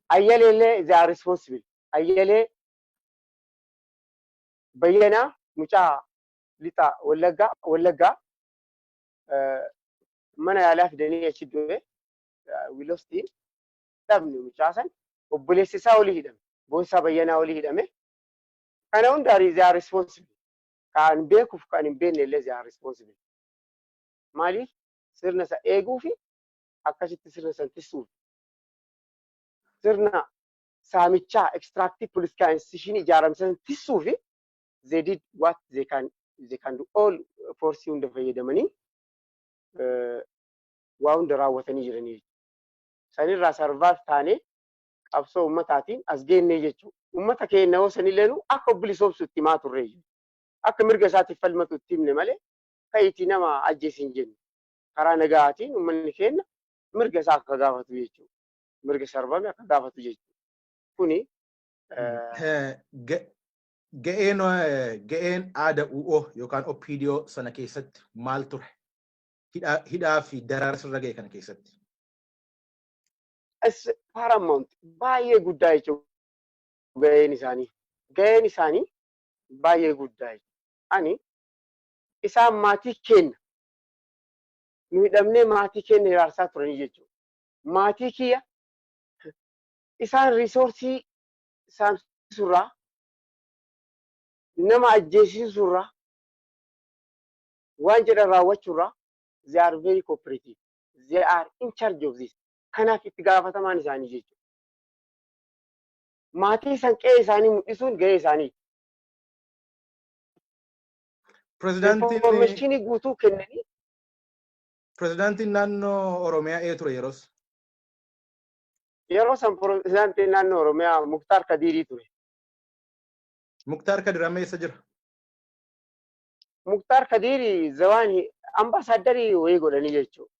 Speaker 3: Ayyalee illee they are responsible. Ayyalee Bayyanaa mucaa lixa Wallaggaa mana yaalaa fidanii achi du'e, wiilostiin dhabne mucaa san. Obboleessi isaa olii hidhame. Boonsaa Bayyanaa olii hidhame. Kana hunda they are responsible. Kan beekuuf kan hin beekne illee they are responsible. Maaliif? Sirna isa eeguu fi akkasitti sirna san tissuuf. Sirna saamichaa extractive political institution ijaaramsan tissuu fi they did what they can do, all force hunda fayyadamanii waa hunda raawwatanii jiranii. Sanirraa survive taanee qabsoo ummataatiin as geennee jechuudha. Ummata keenya hoo sanillee akka bilisoomsu itti himaa turre. Akka mirga isaatiif falmatu itti himne malee ka'iitii nama ajjeesi hin jenne. Karaa nagaatiin uummanni keenya mirga isaa akka gaafatu jechuudha. Mirga sarbame akka gaafatu jechuudha. Kuni
Speaker 2: Ga'een ADWUO yookaan OPDO sana keessatti maal ture? Hidhaa fi daraara sirra ga'e kana keessatti.
Speaker 3: Is paramount, baay'ee guddaa jechuudha ga'een isaanii. Ga'een isaanii baay'ee guddaa jechuudha. Ani isaan maatii keenya nu hidhamnee maatii keenya hiraarsaa turanii jechuudha. Maatii kiyya isaan resource saamsisurraa, nama ajjeesisurraa, waan jedhan raawwachuurraa they are very cooperative. They are in charge of this. Kanaaf itti gaafatamaan isaanii jechuudha. Maatii san qe'ee isaanii mul'isuun ga'ee isaanii. Informationii guutuu kennanii.
Speaker 2: Pirezidaantiin naannoo Oromiyaa ee ture yeroos?
Speaker 3: Yeroo san pirezidaantiin naannoo Oromiyaa Muktaar Kadiirii ture.
Speaker 2: Muktaar Kadir amma eessa jira?
Speaker 3: Muktaar Kadiirii zawaan ambaasaaddarii wayii godhanii jechuudha.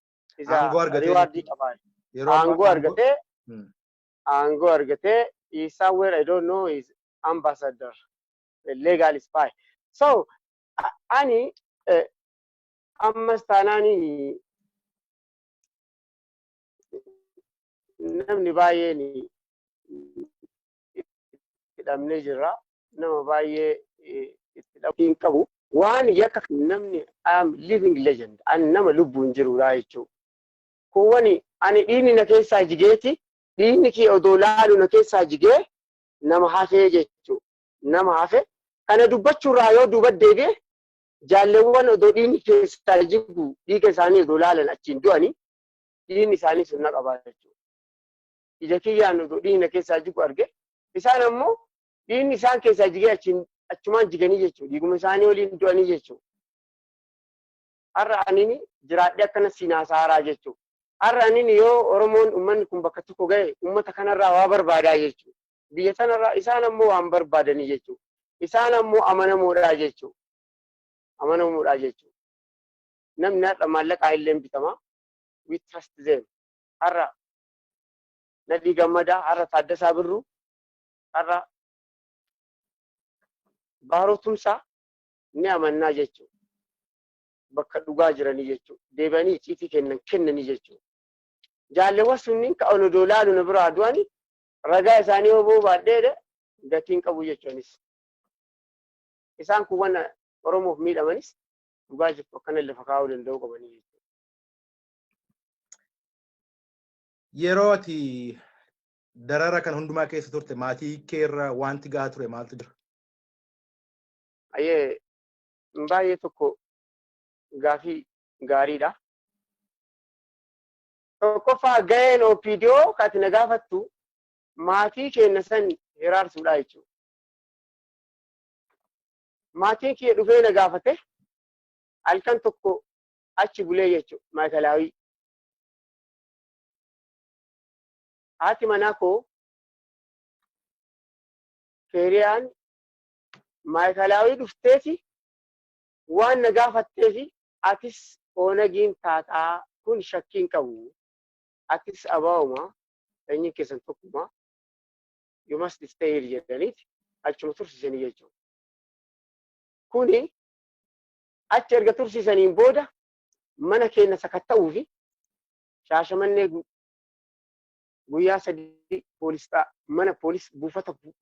Speaker 3: Isa
Speaker 2: Aangoo argatee
Speaker 3: reward qabaa.
Speaker 2: Yeroo ammaa
Speaker 3: Aangoo argatee aangoo argatee, is somewhere, I don't know, is ambassador, a legal spy. So ani ammas taanaani namni baay'een hidhamnee jirra. Nama baay'ee itti dhabuu hin qabu. Waan yakka namni, I am living legend. Ani nama lubbuun jirudha jechuudha. Kuwwani ani dhiigni na keessaa jigeeti, dhiigni kee odoo laalu na keessaa jigee nama hafee jechuudha. Nama hafe kana dubbachuurraa yoo duuba deebi'e, jaalleewwan odoo dhiigni keessaa jigu, dhiiga isaanii odoo laalan achiin du'anii, dhiigni isaanii sun na qabaa jechuudha. Ija kiyyaan odoo dhiigni na keessaa jigu arge, isaan ammoo dhiigni isaan keessaa jigee achiin achumaan jiganii jechuudha. Dhiiguma isaanii waliin du'anii jechuudha. Har'a anini jiraadhee akkana siinaa saaraa jechuudha. Har'a anini yoo Oromoon, uummanni kun bakka tokko ga'e, uummata kanarraa waa barbaadaa jechuudha. Biyya sanarraa isaan ammoo waan barbaadanii jechuudha. Isaan ammoo amanamoodhaa jechuudha. Amanamoodhaa jechuudha. Namni har'a maallaqaa illee bitamaa. We trust them. Har'a Nadhii Gammadaa, har'a Taaddasaa Birruu, har'a Baaroo Tumsaa ni amannaa jechuudha. Bakka dhugaa jiranii jechuudha. Deebi'anii icciitii kennan kennanii jechuudha. Jaalleewwan sunniin ka odoo laalu na biraa du'anii, ragaa isaanii yoo ba'uu baadheedha gatiin qabu jechuunis. Isaan kun waan Oromoof miidhamanis dhugaa jirtu akkana lafa kaa'uu danda'uu qabanii jechuudha.
Speaker 2: Yeroo ati darara kan hundumaa keessa turte, maatii kee irra wanti gahaa ture maaltu jira?
Speaker 3: Ayyee, baay'ee tokko gaafii gaariidha. Tokkoffaa, gaheen OPDO kan ati na gaafattu maatii keenya san hiraarsuudha jechuudha. Maatiin kiyya dhufee na gaafate, halkan tokko achi bulee jechuudha maayikalaawii. Haati manaa koo Keeriyaan maayikalaawii dhufteeti waan na gaafatteefi, atis Oonagiin taataa kun shakkiin qabu. Atis abaa'uma, sanyiin keessan tokkuma, you must stay here jedhaniiti achuma tursiisanii jechuudha. Kuni achi erga tursiisaniin booda mana keenya sakatta'uu fi Shaashamannee guyyaa 3 poolisii mana poolis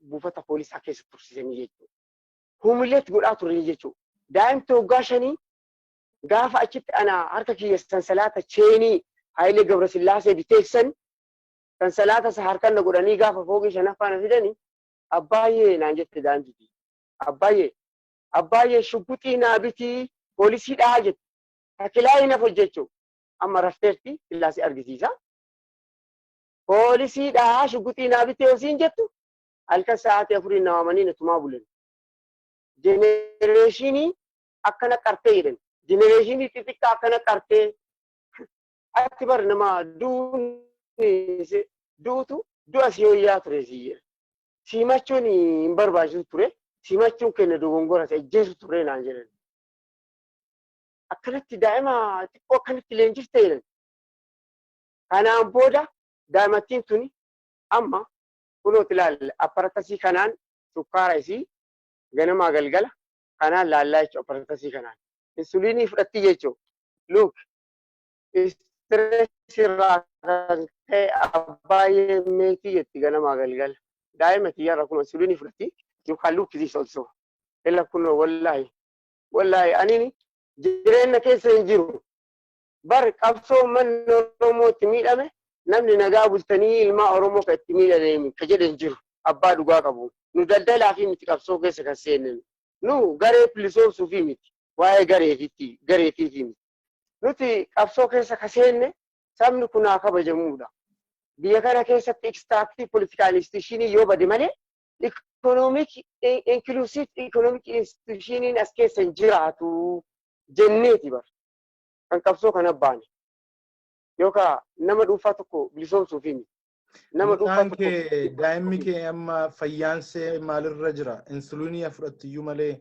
Speaker 3: buufata poolisaa keessa tursiisanii jechuudha. Humiliate godhaa turanii jechuudha. Daa'imti waggaa 5 gaafa achitti ana harka kiyya sansalaata cheenii Hayilee Gabrasillaasee biteessan, sansalaata isa harkan na godhanii gaafa fooqii shanaffaa na fidanii, "Abbaayyee," naan jette daa'imti. "Abbaayyee, abbaayyee, shugguxii naa bitii, poolisii dhaa," jette. Takilaayii naf hojjechuu. Amma rafteerti, sillaasee argisiisa. "Poolisii dhaa, shugguxii naa bitee" osiin jettu, halkan sa'aatii 4 na waamanii na tumaa bulan. Generation akkana qartee jedhan. Generation xixiqqaa akkana qartee. Ati bar nama duutu du'a si hoyyaa ture si jedha. Simachuun hin barbaachisu ture. Simachuun keenya dogongora, si ajjeesu ture naan jedhan. Akkanatti daa'ima xiqqoo akkanatti leenjifte jedhan. Kanaan booda daa'imattiin tuni amma kunooti ilaalla, apparatus kanaan sukkaara isii ganamaa galgala kanaan laallaa jechuudha, apparatus kanaan. Insuliinii fudhatti jechuudha. Look, stress irraa kan ka'e "Abbaayyee meetii" jetti ganamaa galgala. Daa'ima kiyyarra kun insuliinii fudhatti. You can look this also. Ila kunoo, wallaahi. Wallaahi, anini jireenya keessa hin jiru. Bar qabsoo uummanni Oromoo itti miidhame, namni nagaa bultanii ilmaa Oromoo kan itti miidhame ka jedhe hin jiru. Abbaa dhugaa qabu. Nu daldalaa fi miti qabsoo keessa kan seenne. Nu garee bilisoomsuu fi miti. Waa'ee gareetitti gareetiifi miti. Nuti qabsoo keessa ka seenne sabni kun haa kabajamuudha. Biyya kana keessatti extractive political institution yoo bade malee economic inclusive economic institutioniin as keessa hin jiraatu jenneeti bar. Kan qabsoo kana baane. Yookaan nama dhuunfaa tokko bilisoomsuufi miti. Nama dhuunfaa
Speaker 2: Mucaan
Speaker 3: tokko
Speaker 2: kee, daa'imni kee amma fayyaan see maalirra jira? Insuliinii fudhattu iyyuu malee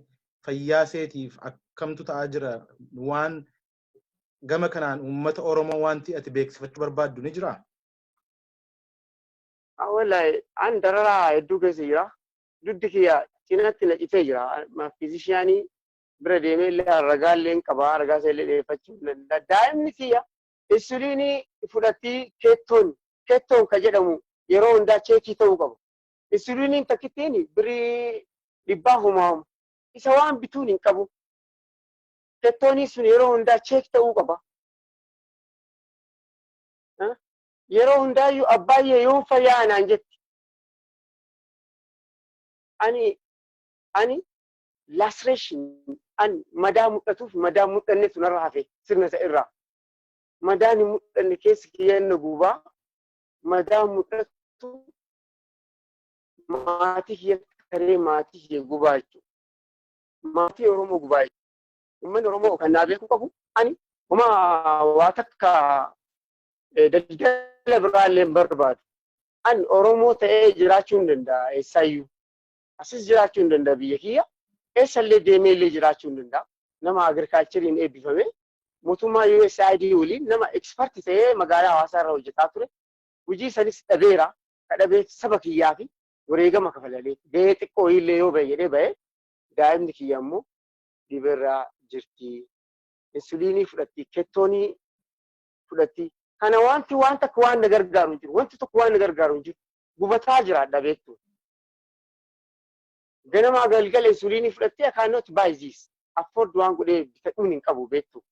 Speaker 2: fayyaa seetiif akkamtu ta'aa jira? Waan Gama kanaan uummata Oromoo wanti ati beeksifachuu barbaaddu ni jiraa?
Speaker 3: Wallahi, an dararaa hedduu keessa jira. Duddi kiyya cinatti na citee jira. Physicianii bira deemee illee ragaa illee hin qaba. Ragaa isa illee dhiyeeffachuu hin danda'a. Daa'imni kiyya insuliinii fudhattii, ketone ketone ka jedhamu yeroo hundaa check ta'uu qabu. Insuliiniin takkittiin birii dhibbaa humaamu. Isa waan bituun hin qabu. Ketoonii sun yeroo hundaa check ta'uu qaba. Yeroo hundaayyuu abbaayyee yoon fayyaa anaan jetti. Ani laceration, an madaa mul'atuuf madaa mul'annetu narra hafe sirna isa irraa. Madaan hin mul'anne keessa kiyyanna gubaa, madaa mul'atu maatii kiyya taree maatii kiyya gubaa jechuudha. Maatii Oromoo gubaa jechuudha. Uummanni Oromoo kan naa beekuu qabu, ani homaa waa takka daldala biraallee hin barbaadu. Ani Oromoo ta'ee jiraachuu hin danda'a eessaayyuu. Asis jiraachuu hin danda'a biyya kiyya. Eessallee deemee illee jiraachuu hin danda'a. Nama agricultureiin eebbifame, mootummaa USAID waliin nama expert ta'ee magaalaa hawaasaa irra hojjetaa ture. Hojii sanis dhabeera. Ka dhabeef saba kiyyaa fi wareegama kafalalee gahee xiqqoo illee yoo bahe jedhee bahe. Daa'imni kiyya immoo dhibeerraa jirti. Insuliinii fudhatti, ketoonii fudhatti. Kana wanti waan takka waan na gargaaru hin jiru. Wanti tokko waan na gargaaru hin jiru. Gubataa jiraadha, beektu. Ganamaa galgala insuliinii fudhattee, I cannot buy this. Afford waan godhee bitadhuun hin qabu, beektu.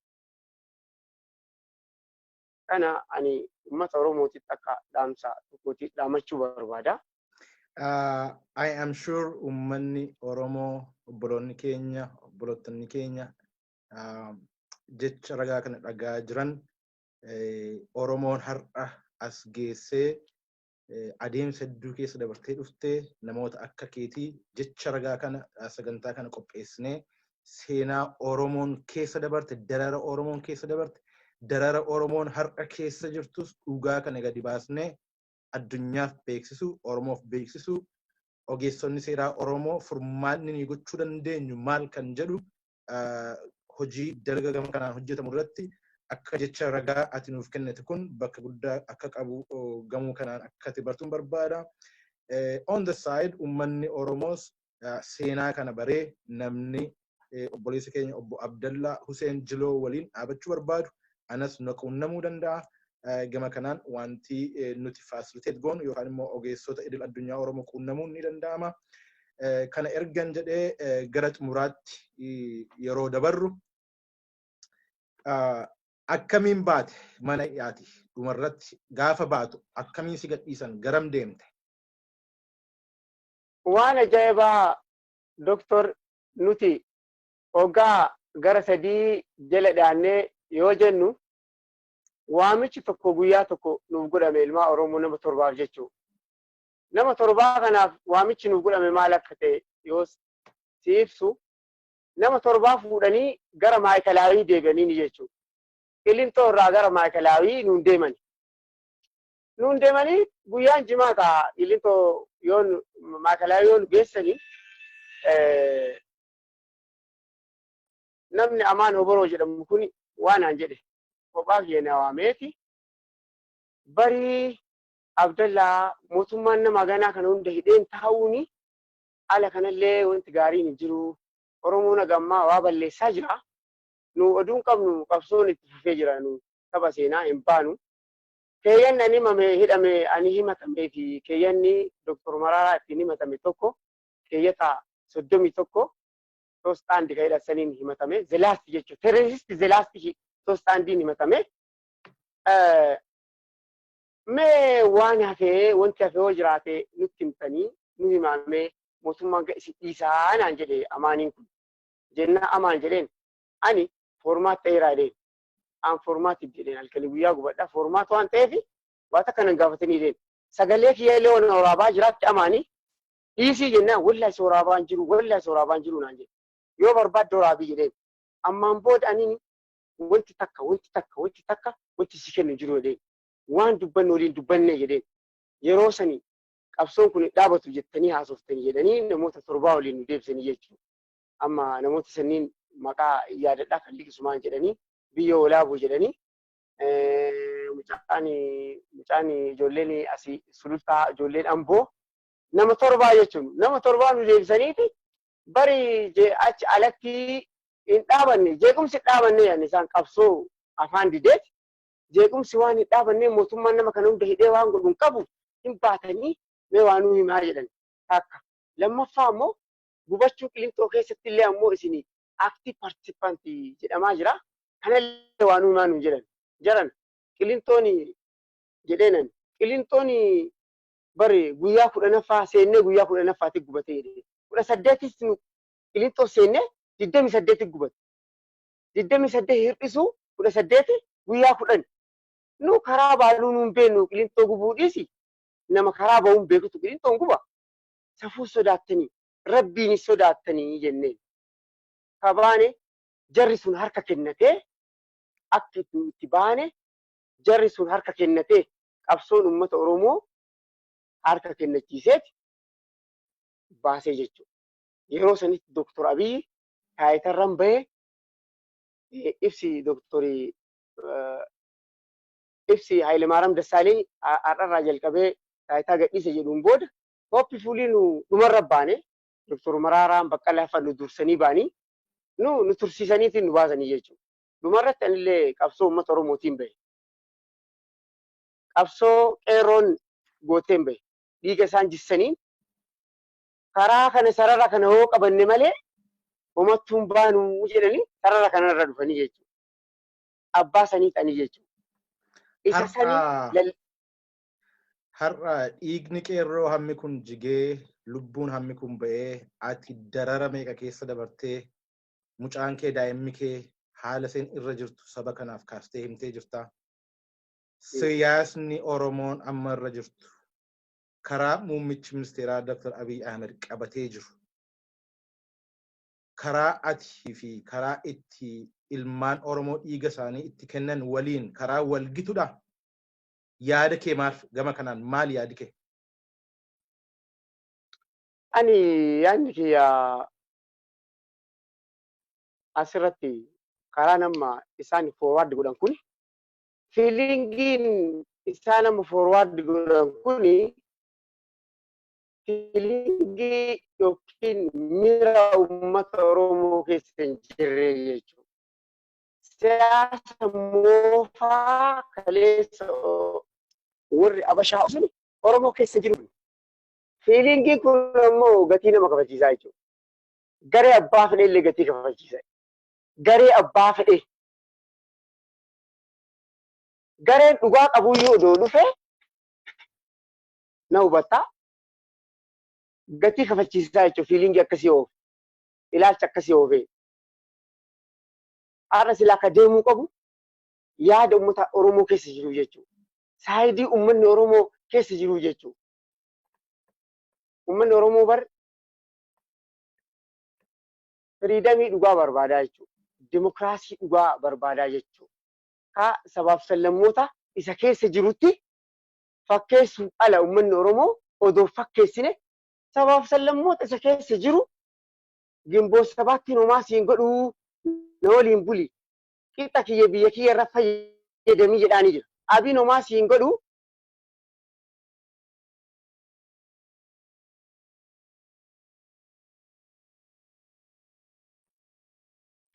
Speaker 3: Kana ani uummata Oromootitti akka dhaamsa tokkootti dhaamachuu barbaada.
Speaker 2: I am sure uummanni Oromoo, obboloonni keenya, obbolottonni keenya jecha ragaa kana dhagaa jiran, Oromoon har'a as geessee adeemsa hedduu keessa dabartee dhuftee, namoota akka keetii jecha ragaa kana, sagantaa kana qopheessinee, seenaa Oromoon keessa dabarte, darara Oromoon keessa dabarte, darara Oromoon har'a keessa jirtus dhugaa kana gadi baasnee addunyaaf beeksisu, Oromoof beeksisu, ogeessonni seeraa Oromoo furmaanni ni gochuu dandeenyu maal kan jedhu, hojii dalga gama kanaan hojjetamu irratti akka jecha ragaa ati nuuf kennite kun bakka guddaa akka qabu gamuu kanaan akka ati bartuun barbaada. On the side, uummanni Oromoos seenaa kana baree, namni obboleessa keenya obbo Abdallaa Hussein Jiloo waliin dhaabachuu barbaadu anas nu quunnamuu danda'a. Gama kanaan wanti nuti facilitate goonu yookaan immoo ogeessota idil addunyaa Oromoo quunnamuun ni danda'ama. Kana ergan jedhee, gara xumuraatti yeroo dabarru, akkamiin baate mana hidhaati? Dhumarratti gaafa baatu akkamiin si gadhiisan? Garam deemte?
Speaker 3: Waan ajaa'ibaa, Doktor, nuti hoggaa gara 3 jala dhaannee yoo jennu, waamichi tokko guyyaa tokko nuuf godhame, ilmaa Oromoo nama torbaaf jechuu. Nama torbaa kanaaf waamichi nuuf godhame maal akka ta'e yoo si ibsu, nama torbaa fuudhanii gara maayikalaawii deebi'anii ni jechuudha. Qilintoo irraa gara maayikalaawii nuun deemani. Nuun deemanii guyyaan jimaata Qilintoo yoon maayikalaawii yoo nu geessanii, namni Amaan Oboroo jedhamu kun waan aan jedhe, kophaa kiyya na waameeti, "Barii Abdallaa, mootummaan nama ganaa kana hunda hidheen taa'uuni ala kanallee wanti gaariin hin jiru. Oromoon hagammaa waa balleessaa jira. Nu oduun qabnu, qabsoon itti fufee jira, nu tapha seenaa hin baanu. Keeyyanni ani himame hidhame ani himatamee fi keeyyanni Dr. Maraaraa ittiin himatame tokko, keeyyata 31 ሶስት አንድ ka hidhasaniin himatame, the last jechuudha. Terrorist the last ሶስት አንdiin himatame. Mee waan hafee, wanti hafee yoo jiraate nutti himtanii nu himamee, mootummaan isin dhiisaa," naan jedhe amaaniin kun. Jennaa amaan jedheen, "Ani format ta'eeraa," jedheen. "An formatiif," jedheen, "halkanii guyyaa gubadhaa, format waan ta'eef waan takka nan gaafatanii," jedheen. "Sagalee kiyya illee waan waraabaa jiraatti amaanii dhiisii," jennaan, "Wallahi si waraabaa hin jiru, wallahi si waraabaa hin jiru," naan jedhe. "Yoo barbaadde waraabii," jedheen. "Ammaan booda ani wanti takka wanti takka wanti takka wanti si kennu jiru," jedheen. "Waan dubbannu waliin dubbanne," jedheen. "Yeroo sani qabsoon kun dhaabatu jettanii haasoftanii," jedhanii namoota torbaa waliin nu deebisanii jechuudha. Amma namoota sanniin maqaa yaadadhaa kan liqisumaan jedhanii Biyya Walaabuu jedhanii mucaan mucaan ijoolleen asii Sulultaa, ijoolleen Amboo nama torbaa jechuun nama torbaa nu deebisaniiti. Bari achi alatti hin dhaabanne, jeequmsi hin dhaabanne jedhan. Isaan qabsoo afaan dideeti jeequmsi waan hin dhaabanne, mootummaan nama kana hunda hidhee waan godhu hin qabu, hin baatanii mee waa nuu himaa jedhan. Takka lammaffaa immoo gubachuu Qilinxoo keessatti illee ammoo isin active participant jedhamaa jira, kanallee waa nuu himaa nuun jedhan. Jaran Qilinxoon jedheenan, Qilinxoon bari guyyaa 10ffaa seennee guyyaa 10ffaatti gubatee jedhee. 18s nu Qilinxoo seennee 28 gubate. 28 hir'isuu 18 guyyaa 10. Nu karaa baanuu nuun beeknu, Qilinxoo gubuu dhiisi, nama karaa ba'uun beekutu Qilinxoon guba. Safuu sodaattanii, rabbiin sodaattanii jenneen. Kabaane jarri sun harka kennatee, akki itti baane jarri sun harka kennatee, qabsoon uummata Oromoo harka kennachiiseeti baasee jechuudha. Yeroo sanitti Dooktor Abiyyi taayitarran bahee ibsi Dooktorii ibsi Hayilemaariyaam Dassaaleny har'arraa jalqabee taayitaa gadhiise jedhuun booda hopefully nu dhumarra baane. Dooktor Maraaraan, Baqqalaa fa'a nu dursanii baanii nu tursiisaniitiin nu baasanii jechuudha. Dhumarratti anillee qabsoo uummata Oromootiin bahe. Qabsoo qeerroon gooteen bahe. Dhiiga isaan jissaniin karaa kana sarara kana hoo qabanne malee homattuun baanuu jedhanii sarara kanarra dhufanii jechuudha. Abbaa sanii ta'anii jechuudha. Isa sanii
Speaker 2: Har'a dhiigni qeerroo hammi kun jigee, lubbuun hammi kun ba'ee, ati darara meeqa keessa dabartee, mucaan kee, daa'imni kee haala isheen irra jirtu saba kanaaf kaastee himtee jirta. Siyaasni Oromoon amma irra jirtu karaa muummichi ministeeraa Dr. Abiy Ahmed qabatee jiru, karaa ati fi karaa itti ilmaan Oromoo dhiiga isaanii itti kennan waliin karaa wal gitudha. Yaada kee maal gama kanaan, maal yaadi kee?
Speaker 3: Ani yaadni kiyya asirratti karaa nama isaan forward godhan kun, feelingiin isaan amma forward godhan kun feelingii yookiin miira uummata Oromoo keessa hin jirre jechuudha. Siyaasa moofaa kaleessa warri Abashaa sun Oromoo keessa jiru. Feelingiin kun ammoo gatii nama kafachiisaa jechuudha. Garee abbaa fedhe illee gatii kafachiisa. Garee abbaa fedhe. Gareen dhugaa qabuyyuu odoo dhufe na hubattaa, gatii kafachiisaa jechuudha feelingii akkasii oofe. Ilaalcha akkasii oofe. Har'a silaa akka deemuu qabu yaada uummata Oromoo keessa jiru jechuudha. Saayidii uummanni Oromoo keessa jiru jechuudha. Uummanni Oromoo bar freedomii dhugaa barbaadaa jechuudha. Dimokiraasii dhugaa barbaadaa jechuudha. Ka sabaaf sablammoota isa keessa jirutti fakkeessuun ala uummanni Oromoo odoo fakkeessine sabaaf sablammoota isa keessa jiru gimboo sabaattiin homaa siin godhuu, na waliin buli, qixa kiyya biyya kiyya irra fayyadamii jedhaanii jira. Abiin homaa siin godhuu,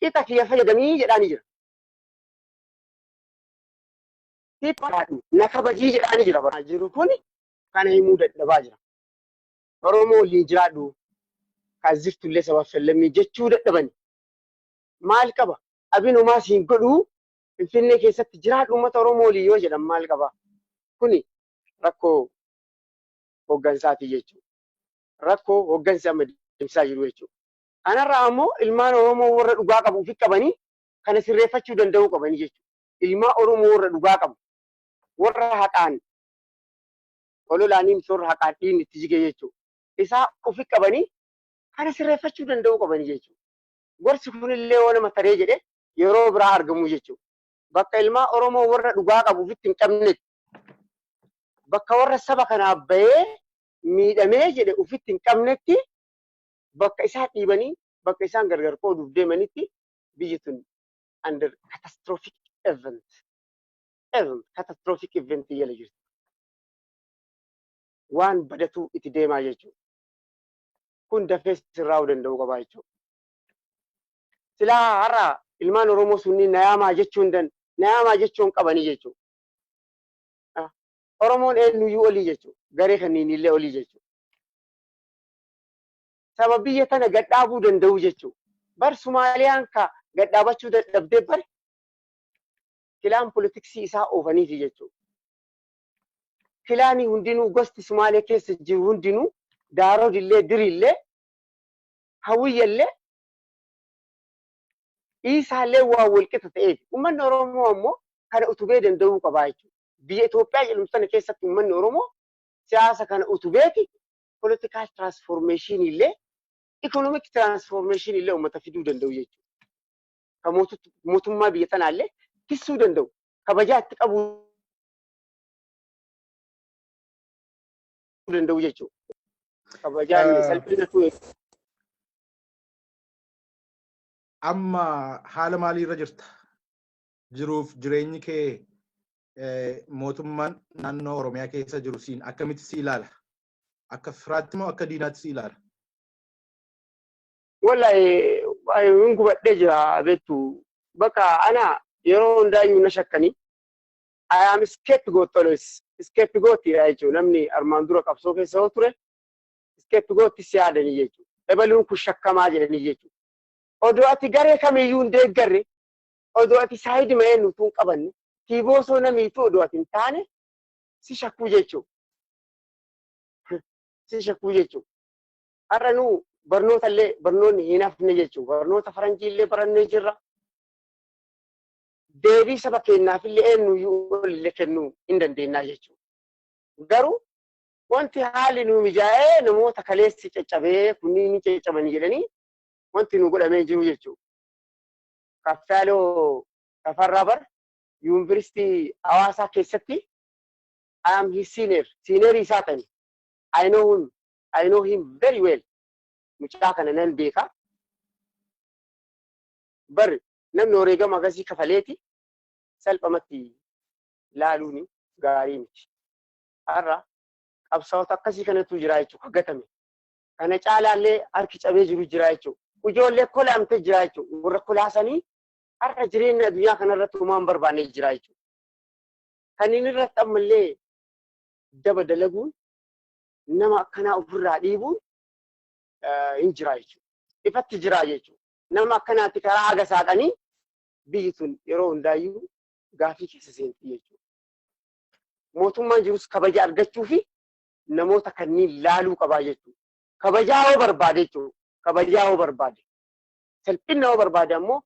Speaker 3: qixa kiyya fayyadamii jedhaanii jira. Na kabajii jedhaanii jira. Jiru kun kana himuu dadhabaa jira. Oromoo waliin jiraadhu kan jirtullee sabaaf sallammii jechuu dadhabani. Maal qaba? Abiin homaa siin godhuu, Finfinnee keessatti jiraadhu uummata Oromoo waliin yoo jedhan maal qaba? Kuni rakkoo hooggansaati jechuudha. Rakkoo hooggansi amma deemsisaa jiru jechuudha. Kanarraa ammoo ilmaan Oromoo warra dhugaa qabu ofi qabanii kana sirreeffachuu danda'uu qabanii jechuudha. Ilmaan Oromoo warra dhugaa qabu, warra haqaan ololaanii miti, warra haqaan dhiigni itti jige jechuudha. Isaa ofi qabanii kana sirreeffachuu danda'uu qabanii jechuudha. Gorsi kunillee yoo nama taree jedhe yeroo biraa argamu jechuudha. Bakka ilmaan Oromoo warra dhugaa qabu ofitti hin qabnetti, bakka warra saba kanaaf bahee miidhamee jedhe ofitti hin qabnetti, bakka isaan dhiibanii, bakka isaan gargar qooduuf deemanitti biyyi tun under catastrophic event. Event, catastrophic event jala jirti. Waan badatu itti deemaa jechuudha. Kun dafee sirraa'uu danda'uu qabaa jechuudha. Silaa har'a ilmaan Oromoo sunniin nayaamaa jechuun dan nayaamaa jechuun qabanii jechuudha. Oromoon eenyuyyuu olii jechuudha. Garee kanneen illee olii jechuudha. Saba biyya tana gadhaabuu danda'u jechuudha. Bar Sumaaliyaan ka gadhaabachuu dadhabdee bar clan politics isaa oofaniifi jechuudha. Clan hundinuu, gosti Sumaalee keessa jiru hundinuu, Daarod illee, Dirillee, Hawiyyallee, Isaallee waan walqixa ta'eef, uummanni Oromoo ammoo kana utubee danda'uu qabaa jechuudha. Biyya Itoophiyaa jedhamu sana keessatti uummanni Oromoo siyaasa kana utubeeti political transformation illee, economic transformation illee uummata fiduu danda'u jechuudha. Kan mootummaa biyya tanaallee tissuu danda'u, kabajaa itti qabuu danda'u jechuudha. Kabajaan salphina ture.
Speaker 2: Amma haala maaliirra jirta? Jiruuf jireenyi kee, mootummaan naannoo Oromiyaa keessa jiru siin akkamitti si ilaala? Akka firaatti moo akka diinaatti si ilaala?
Speaker 3: Wallahi hin gubadhee jira beektu. Bakka ana yeroo hundaayyuu na shakkanii. I am scapegoat always. Scapegoat jechuudha. Namni armaan dura qabsoo keessa yoo ture scapegoat si yaadanii jechuudha. Ebaluun kun shakkamaa jedhanii jechuudha. Odoo ati garee kamiyyuu hin deeggarre, odoo ati side ma'ee nutuu hin qabanne, tiiboosoo namiitu odoo ati hin taane si shakkuu jechuudha. Si shakkuu jechuudha. Har'a nu barnoota illee barnoonni hin hafne jechuudha. Barnoota faranjii illee barannee jirra. Deebii saba keenyaaf illee eenyuyyuu ol illee kennuu hin dandeenyaa jechuudha. Garuu wanti haalli nu mijaa'ee namoota kaleessi caccabee kunniin ni caccabanii jedhanii wanti nu godhamee jiru jechuudha. Kaffaaloo Tafarraa bar Yuunivarsiitii Hawaasaa keessatti I am his senior, senior isaa tani. I know him, I know him very well. Mucaa kana nan beeka. Bar namni wareegama akkasii kafaleeti salphamatti laaluun gaarii miti. Har'a qabsaa'ota akkasii kanatu jira jechuudha, gatame. Kana caalaallee harki cabee jiru jira jechuudha. Ijoollee kolaamte jira jechuudha. Warra kolaasanii har'a jireenya addunyaa kanarratti homaa hin barbaanne jira jechuudha. Kanneen irratti ammallee daba dalaguun, nama akkanaa ofirraa dhiibuun hin jira jechuudha. Ifatti jira jechuudha. Nama akkanaatti karaa haga saaqanii biyyi tun yeroo hundaayyuu gaafii keessa seenti jechuudha. Mootummaan jirus kabaja argachuu fi namoota kanneen laaluu qabaa jechuudha. Kabajaa yoo barbaade jechuudha. Kabajaa yoo barbaade. Salphina yoo barbaade ammoo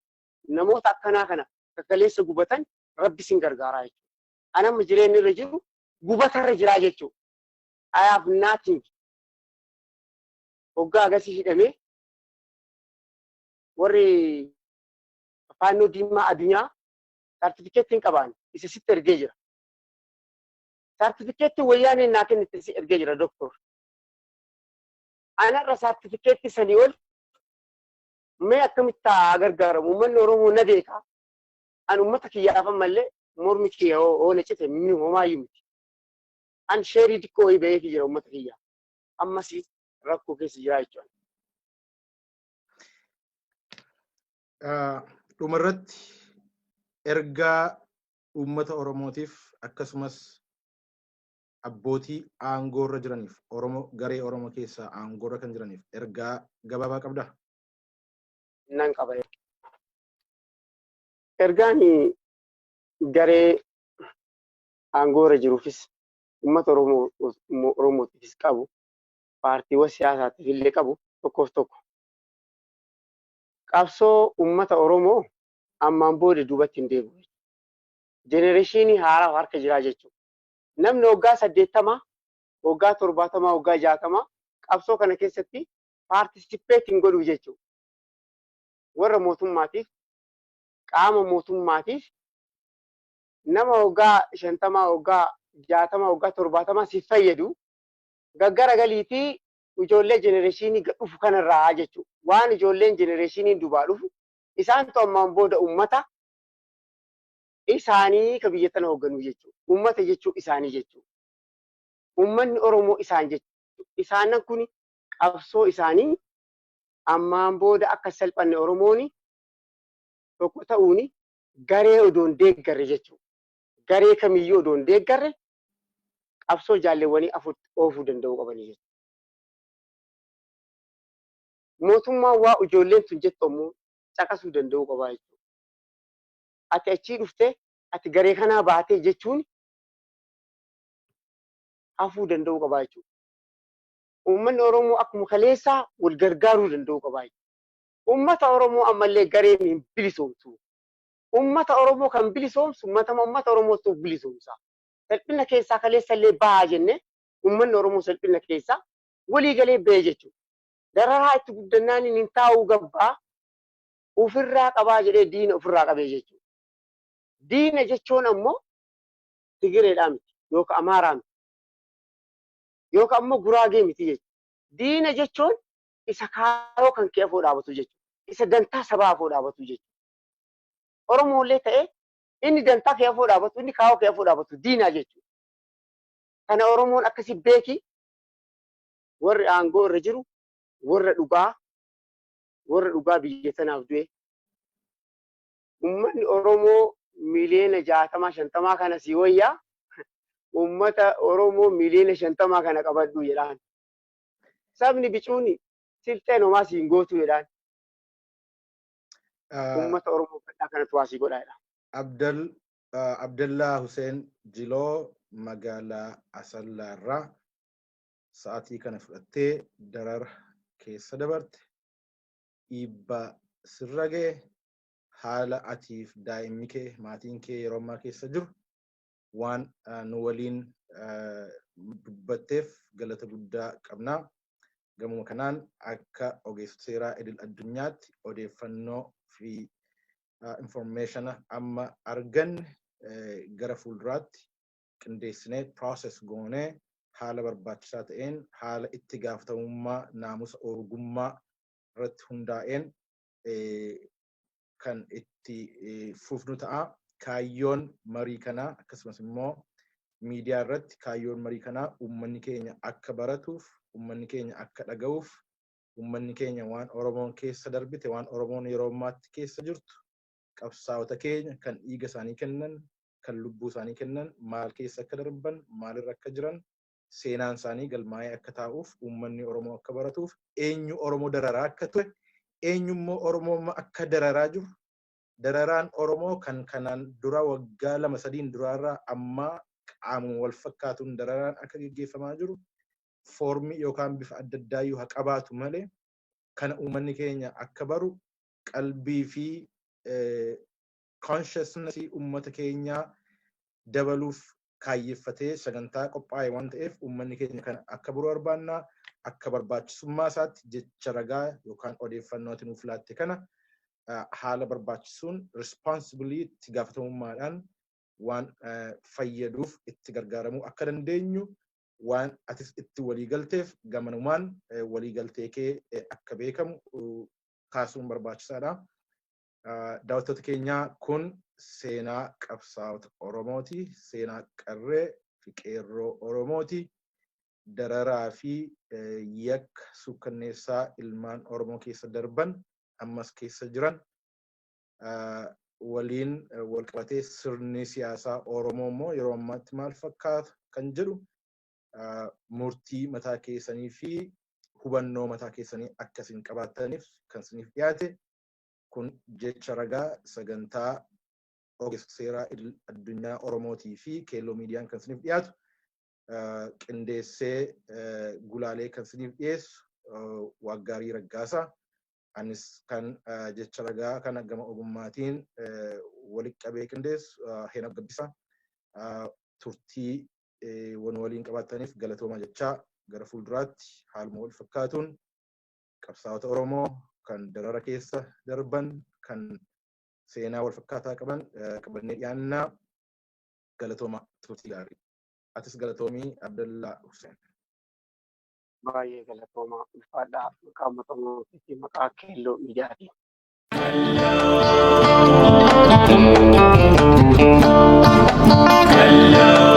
Speaker 3: namoota akkanaa kana kakaleessa gubatan Rabbi sin gargaaraa jechuudha. Ani amma jireenyi irra jiru gubatarra jiraa jechuudha. I have nothing. Hoggaa agasii hidhamee warri Faannoo Diimaa addunyaa saartifikeettii hin qabaan isa sitti ergee jira. Saartifikeettii wayyaaneen naa kennite si ergee jira, doktor. Anarra saartifikeettii sanii ol mee akkamitti haa gargaaramu? Uummanni Oromoo na beeka. An uummata kiyyaaf ammallee mormi kiyya hoo na cite homaayyuu miti. An sheerii xiqqoo wayii baheefii jira uummata kiyyaa. Ammas rakkoo keessa jira jechuudha.
Speaker 2: Dhumarratti ergaa uummata Oromootiif akkasumas abbootii aangoorra jiraniif, Oromoo garee Oromoo keessaa aangoorra kan jiraniif ergaa gabaabaa qabdaa?
Speaker 3: Nan qaba. Ergaan garee aangoorra jiruufis, uummata Oromootiifis qabu, paartiiwwan siyaasaatiif illee qabu tokkoof tokko. Qabsoo uummata Oromoo ammaan booda duubatti hin deebi'u. Generation haaraa harka jiraa jechuudha. Namni waggaa 80, waggaa 70, waggaa 60 qabsoo kana keessatti participate hin godhu jechuudha. Warra mootummaatiif, qaama mootummaatiif, nama waggaa 50, waggaa 60, waggaa 70 si fayyadu gaggara galiitii ijoollee generation dhufu kanarraa jechuudha. Waan ijoolleen generation dubaa dhufu isaantu ammaan booda uummata Isaanii ka biyya tana hoogganuu jechuudha. Uummata jechuun isaanii jechuudha. Uummanni Oromoo isaan jechuudha. Isaanan kun qabsoo isaanii ammaan booda akka salphanne Oromoon tokko ta'uun garee odoo hin deeggarre jechuudha. Garee kamiyyuu odoo hin deeggarre qabsoo jaalleewwanii afur oofuu danda'uu qabanii jechuudha. Mootummaan waa ijoolleen tun jettu ammoo caqasuu danda'uu qabaa jechuudha. Ati achii dhuftee, ati garee kanaa baatee jechuun hafuu danda'uu qabaa jechuudha. Uummanni Oromoo akkuma kaleessaa wal gargaaruu danda'uu qabaa jechuudha. Uummata Oromoo ammallee gareen hin bilisoomsu. Uummata Oromoo kan bilisoomsu matama uummata Oromootu bilisoomsa. Salphina keessaa kaleessallee bahaa jennee, uummanni Oromoo salphina keessaa walii galee ba'e jechuudha. Dararaa itti guddannaan hin taa'uu, gabbaa ofirraa qabaa jedhee diina ofirraa qabee jechuudha. Diina jechuun ammoo Tigireedhaa miti, yookaan Amaaraa miti, yookaan ammoo Guraagee miti jechuudha. Diina jechuun isa kaayoo kan kee afoo dhaabatu jechuudha. Isa dantaa sabaa afoo dhaabatu jechuudha. Oromoollee ta'ee inni dantaa kee afoo dhaabatu, inni kaayoo kee afoo dhaabatu diinaa jechuudha. Kana Oromoon akkasi beeki. Warri aangoo irra jiru warra dhugaa, warra dhugaa biyya tanaaf du'e. Uummanni Oromoo miliyoona 60, 50 kana si wayyaa, uummata Oromoo miliyoona 50 kana qabadhu jedhaan. Sabni bicuun silxeen homaa siin gootu jedhaan. Uummata Oromoo bal'aa kanatu waa sii godhaa jedha.
Speaker 2: Abdallaa Hussein Jiloo magaalaa Asallaa irraa sa'aatii kana fudhattee darara keessa dabarte, dhiibbaa sirra ga'e, haala atiif daa'imni kee, maatiin kee yeroo ammaa keessa jiru waan nu waliin dubbatteef galata guddaa qabna. Gamuma kanaan akka ogeessota seeraa idil addunyaatti odeeffannoo fi information amma arganne gara fuulduraatti qindeessinee, process goonee, haala barbaachisaa ta'een, haala itti gaafatamummaa naamusa ogummaa irratti hundaa'een kan itti fufnu ta'a. Kaayyoon marii kanaa, akkasumas immoo miidiyaa irratti kaayyoon marii kanaa, uummanni keenya akka baratuuf, uummanni keenya akka dhaga'uuf, uummanni keenya waan Oromoon keessa darbite, waan Oromoon yeroo ammaatti keessa jirtu, qabsaa'ota keenya kan dhiiga isaanii kennan, kan lubbuu isaanii kennan maal keessa akka darban, maalirra akka jiran, seenaan isaanii galmaa'ee akka taa'uuf, uummanni Oromoo akka baratuuf, eenyu Oromoo dararaa akka ture, eenyummoo Oromoo akka dararaa jiru, dararaan Oromoo kan kanaan dura waggaa 2, 3n duraarraa ammaa qaamuma wal fakkaatuun dararaan akka geggeeffamaa jiru, foormii yookaan bifa adda addaayyuu haa qabaatu malee, kana uummanni keenya akka baru, qalbii fi consciousness uummata keenyaa dabaluuf kaayyeffatee sagantaa qophaa'e waan ta'eef, uummanni keenya kana akka baruu barbaannaa. Akka barbaachisummaa isaatti jecha ragaa yookaan odeeffannoo ati nuuf laatte kana haala barbaachisuun, responsibly, itti gaafatamummaadhaan waan fayyaduuf itti gargaaramuu akka dandeenyu waan atis itti waliigalteef, gamanumaan waliigaltee kee akka beekamu kaasuun barbaachisaadha. Daawwattoota keenyaa, kun seenaa qabsaa'ota Oromooti. Seenaa qarree fi qeerroo Oromooti. Dararaa fi yakka suukkanneessaa ilmaan Oromoo keessa darban, ammas keessa jiran waliin wal qabatee, sirni siyaasaa Oromoo immoo yeroo ammaatti maal fakkaata kan jedhu murtii mataa keessanii fi hubannoo mataa keessanii akkasiin qabaattaniif kan isiniif dhiyaate kun jecha ragaa sagantaa ogeessa seeraa idil addunyaa Oromootii fi Keelloo Miidiyaan kan isiniif dhiyaatu, qindeessee gulaalee kan isiniif dhiyeessu Waaggaarii Raggaasaa. Anis kan jecha ragaa kana gama ogummaatiin walitti qabee qindeessu Heenok Gabbisaa. Turtii wan waliin qabaattaniif galatooma jechaa, gara fuulduraatti haaluma wal fakkaatuun qabsaa'ota Oromoo kan darara keessa darban, kan seenaa wal fakkaataa qaban qabannee dhiyaannaa. Galatooma, turtii gaarii. Atis galatoomii, Abdallaa Hussein.
Speaker 3: Baay'ee galatooma, ulfaadhaa, maqaa uummata Oromoo fi maqaa Keelloo Miidiyaatiin.
Speaker 1: Hello.